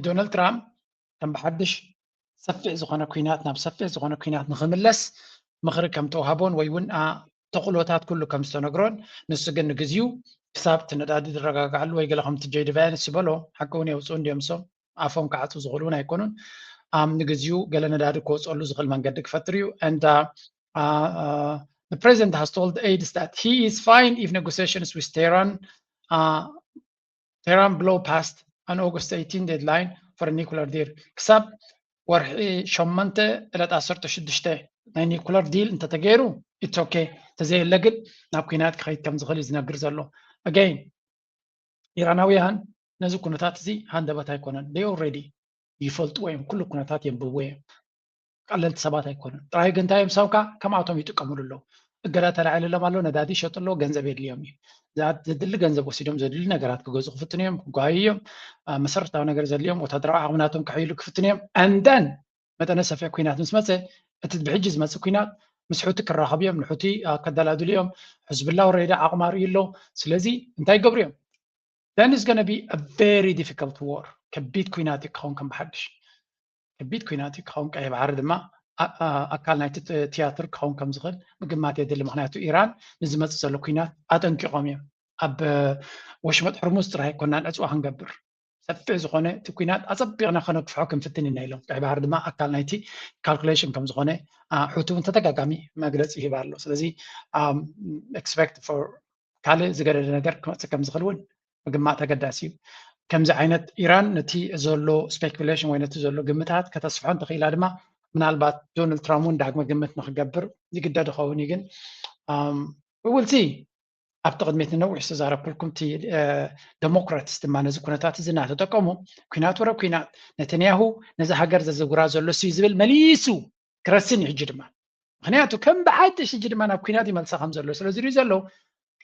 ዶናልድ ትራምፕ ከም ብሓድሽ ሰፊሕ ዝኾነ ኩናት ናብ ሰፊሕ ዝኾነ ኩናት ንኽምለስ ምኽሪ ከም ተዋህቦን ወይ እውን ተኽእሎታት ኩሉ ከም ዝተነግሮን ንሱ ግን ንግዚኡ ክሳብ እቲ ነዳዲ ዝረጋግዓሉ ወይ ገለ ከምቲ ጄዲ ቫንስ ዝበሎ ሓቂ እውን የውፅኡ እንዲዮም እሶም ኣፎም ክዓፁ ዝኽእሉ እውን ኣይኮኑን። ንግዚኡ ገለ ነዳዲ ክወፀሉ ዝኽእል መንገዲ ክፈጥር እዩ። And the president has told aides that he is fine if negotiations with Tehran Tehran blow past an August eighteen deadline for a nuclear deal. ክሳብ ወርሒ ሸሞንተ ዕለት ዓሰርተ ሽዱሽተ ናይ ኒኩለር ዲል እንተተገይሩ it's okay፣ ተዘየለ ግን ናብ ኩናት ክኸይድ ከም ዝኽእል እዩ ዝነግር ዘሎ። Again ኢራናውያን ነዚ ኩነታት እዚ ሃንደበት ኣይኮነን። They already ይፈልጥዎ እዮም፣ ኩሉ ኩነታት የንብብዎ እዮም። ቀለልቲ ሰባት ኣይኮኑን። ጥራይ ግን እንታይ እዮም ሳውካ ከምኣቶም ይጥቀምሉ ኣለዉ። እገዳ ተላዒልሎም ኣሎ፣ ነዳዲ ይሸጡ ኣለዉ፣ ገንዘብ የድልዮም እዩ። ዘድሊ ገንዘብ ወሲዶም ዘድሊ ነገራት ክገዙ ክፍትኑ እዮም፣ ክጓዩ እዮም። መሰረታዊ ነገር ዘድልዮም ወታደራዊ ዓቕምናቶም ክሕይሉ ክፍትኑ እዮም። And then መጠነ ሰፊሕ ኩናት ምስ መፀ እቲ ብሕጂ ዝመፅእ ኩናት ምስ ሑቲ ክራኸቡ እዮም፣ ንሑቲ ከደላድሉ እዮም። ሕዝብላ ወረዳ ዓቕሚ ኣርእዩ ኣሎ። ስለዚ እንታይ ይገብሩ እዮም? Then it's going to be a very difficult war። ከቢድ ኩናት ክኸውን ከም ብሓድሽ ከቢድ ኩናት ክኸውን፣ ቀይሕ ባሕሪ ድማ ኣካል ናይቲ ትያትር ክኸውን ከም ዝኽእል ምግማት የድሊ። ምክንያቱ ኢራን ንዝመፅእ ዘሎ ኩናት ኣጠንቂቖም እዮም። ኣብ ወሽመጥ ሕርሙዝ ጥራይ ኣይኮናን ዕፅዋ ክንገብር፣ ሰፊሕ ዝኾነ እቲ ኩናት ኣፀቢቕና ከነግፍሖ ክንፍትን ኢና ኢሎም። ቀይሕ ባሕሪ ድማ ኣካል ናይቲ ካልኩሌሽን ከም ዝኾነ ሑቲ እውን ተደጋጋሚ መግለፂ ይህብ ኣሎ። ስለዚ expect for ካልእ ዝገደደ ነገር ክመፅእ ከም ዝኽእል እውን ምግማት ኣገዳሲ እዩ። ከምዚ ዓይነት ኢራን ነቲ ዘሎ ስፔኩሌሽን ወይ ነቲ ዘሎ ግምታት ከተስፍሖ እንተኽኢላ ድማ ምናልባት ዶናልድ ትራምፕ እውን ዳግመ ግምት ንክገብር ይግደድ ይኸውን እዩ። ግን we will see። ኣብቲ ቅድሚት ንነዊሕ ዝተዛረብኩልኩም እቲ ዴሞክራትስ ድማ ነዚ ኩነታት እዚ እናተጠቀሙ ኩናት ወረ ኩናት ነተንያሁ ነዚ ሃገር ዘዘጉራ ዘሎ ሲ ዝብል መሊሱ ክረስን እዩ። ሕጂ ድማ ምክንያቱ ከም ብሓድሽ ሕጂ ድማ ናብ ኩናት ይመልሳ ከም ዘሎ ስለ ዝሪኡ ዘለዉ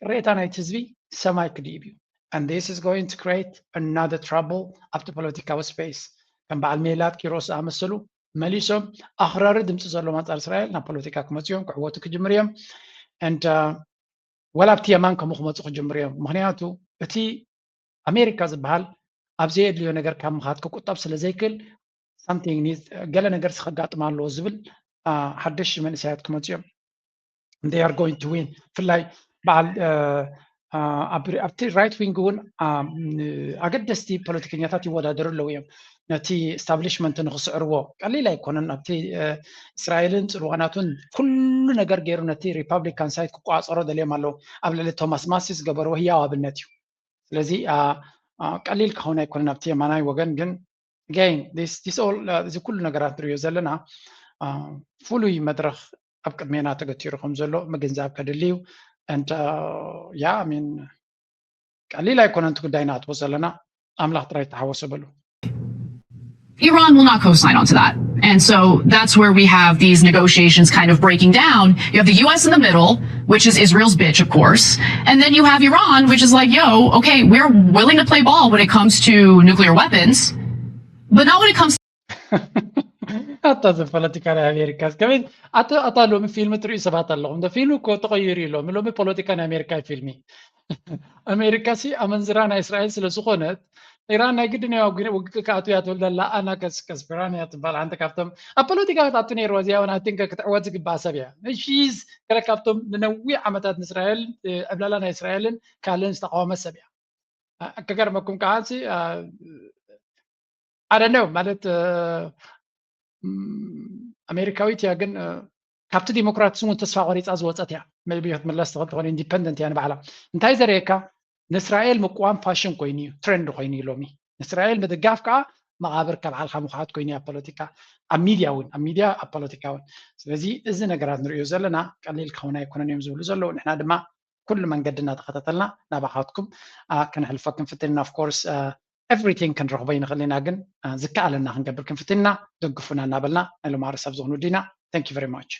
ቅሬታ ናይቲ ህዝቢ ሰማይ ክድይብ እዩ። And this is going to create another trouble ኣብቲ ፖለቲካዊ ስፔስ። ከም በዓል ሜላት ኪሮስ ዝኣመሰሉ መሊሶም ኣኽራሪ ድምፂ ዘለዎም ኣንፃር እስራኤል ናብ ፖለቲካ ክመፁ እዮም፣ ክዕወቱ ክጅምሩ እዮም። And ወላ ኣብቲ የማን ከምኡ ክመፁ ክጅምሩ እዮም። ምክንያቱ እቲ ኣሜሪካ ዝበሃል ኣብ ዘየድልዮ ነገር ካብ ምኻድ ክቁጠብ ስለ ዘይክእል something ገለ ነገር ከጋጥም ኣለዎ ዝብል ሓደሽ መንእሰያት ክመፁ እዮም። They are going to win። ብፍላይ በዓል ኣብቲ right wing እውን ኣገደስቲ ፖለቲከኛታት ይወዳደሩ ኣለዉ እዮም ነቲ establishment ንክስዕርዎ። ቀሊል ኣይኮነን። ኣብቲ እስራኤልን ፅልዋናቱን ኩሉ ነገር ገይሩ ነቲ ሪፓብሊካን ሳይድ ክቋፀሮ ደልዮም ኣለዉ። ኣብ ልዕሊ ቶማስ ማሲ ዝገበርዎ ህያው ኣብነት እዩ። ስለዚ ቀሊል ክኸውን ኣይኮነን ኣብቲ የማናይ ወገን። ግን again this all እዚ ኩሉ ነገራት ንሪኦ ዘለና ፍሉይ መድረኽ ኣብ ቅድሜና ተገቲሩ ከም ዘሎ ምግንዛብ ከድሊ እዩ። And yeah I mean ቀሊል ኣይኮነን እቲ ጉዳይ ንኣትዎ ዘለና። ኣምላኽ ጥራይ ተሓወሰ በሉ። Iran will not co-sign onto that. And so that's where we have these negotiations kind of breaking down. You have the U S in the middle, which is Israel's bitch, of course. And then you have Iran, which is like, yo, okay, we're willing to play ball when it comes to nuclear weapons, but not when it comes ኣታ እዚ ፖለቲካ ናይ ኣሜሪካ ከመይ ኣታ ኣታ ሎሚ ፊልሚ ትሪኡ ሰባት ኣለኹም። ደ ፊልሚ እኮ ተቐይሩ እዩ። ሎሚ ሎሚ ፖለቲካ ናይ ኣሜሪካ እዩ ፊልሚ። ኣሜሪካ ሲ ኣመንዝራ ናይ እስራኤል ስለ ዝኾነት ኢራን ናይ ግድን እያ ውግእ ክኣትው እያ ትብል ዘላ። ኣና ከስከስ ኢራን እያ ትበሃል። ሓንቲ ካብቶም ኣብ ፖለቲካ ክትኣቱ ነይርዋ እዚኣ እውን ኣቲንከ ክትዕወት ዝግባኣ ሰብ እያ። ሺዝ ገለ ካብቶም ንነዊሕ ዓመታት ንእስራኤል ዕብላላ ናይ እስራኤልን ካልእን ዝተቃወመት ሰብ እያ። ክገርመኩም ከዓ I don't know ማለት ኣሜሪካዊት እያ ግን ካብቲ ዲሞክራትስ እውን ተስፋ ቆሪፃ ዝወፀት እያ። Maybe ክትምለስ ትኽእል ትኾን። Independent እያ ንባዕላ። እንታይ ዘርእየካ ንእስራኤል ምቅዋም ፋሽን ኮይኑ እዩ፣ ትሬንድ ኮይኑ እዩ ሎሚ። ንእስራኤል ምድጋፍ ከዓ መቓብር ከብዓልካ ምኹዓት ኮይኑ እዩ ኣብ ፖለቲካ ኣብ ሚድያ እውን ኣብ ሚድያ ኣብ ፖለቲካ እውን። ስለዚ እዚ ነገራት ንሪኦ ዘለና ቀሊል ክኸውን ኣይኮነን እዮም ዝብሉ ዘለዉ። ንሕና ድማ ኩሉ መንገዲ እናተኸታተልና ናባኻትኩም ከነሕልፎ ክንፍትን ኢና። Of course everything ክንረኽቦ ይንኽእል ኢና ግን ዝከኣለና ክንገብር ክንፍትን ኢና። ደግፉና እናበልና ናይ ሎማሪ ሰብ ዝኾኑ ዲና። Thank you very much።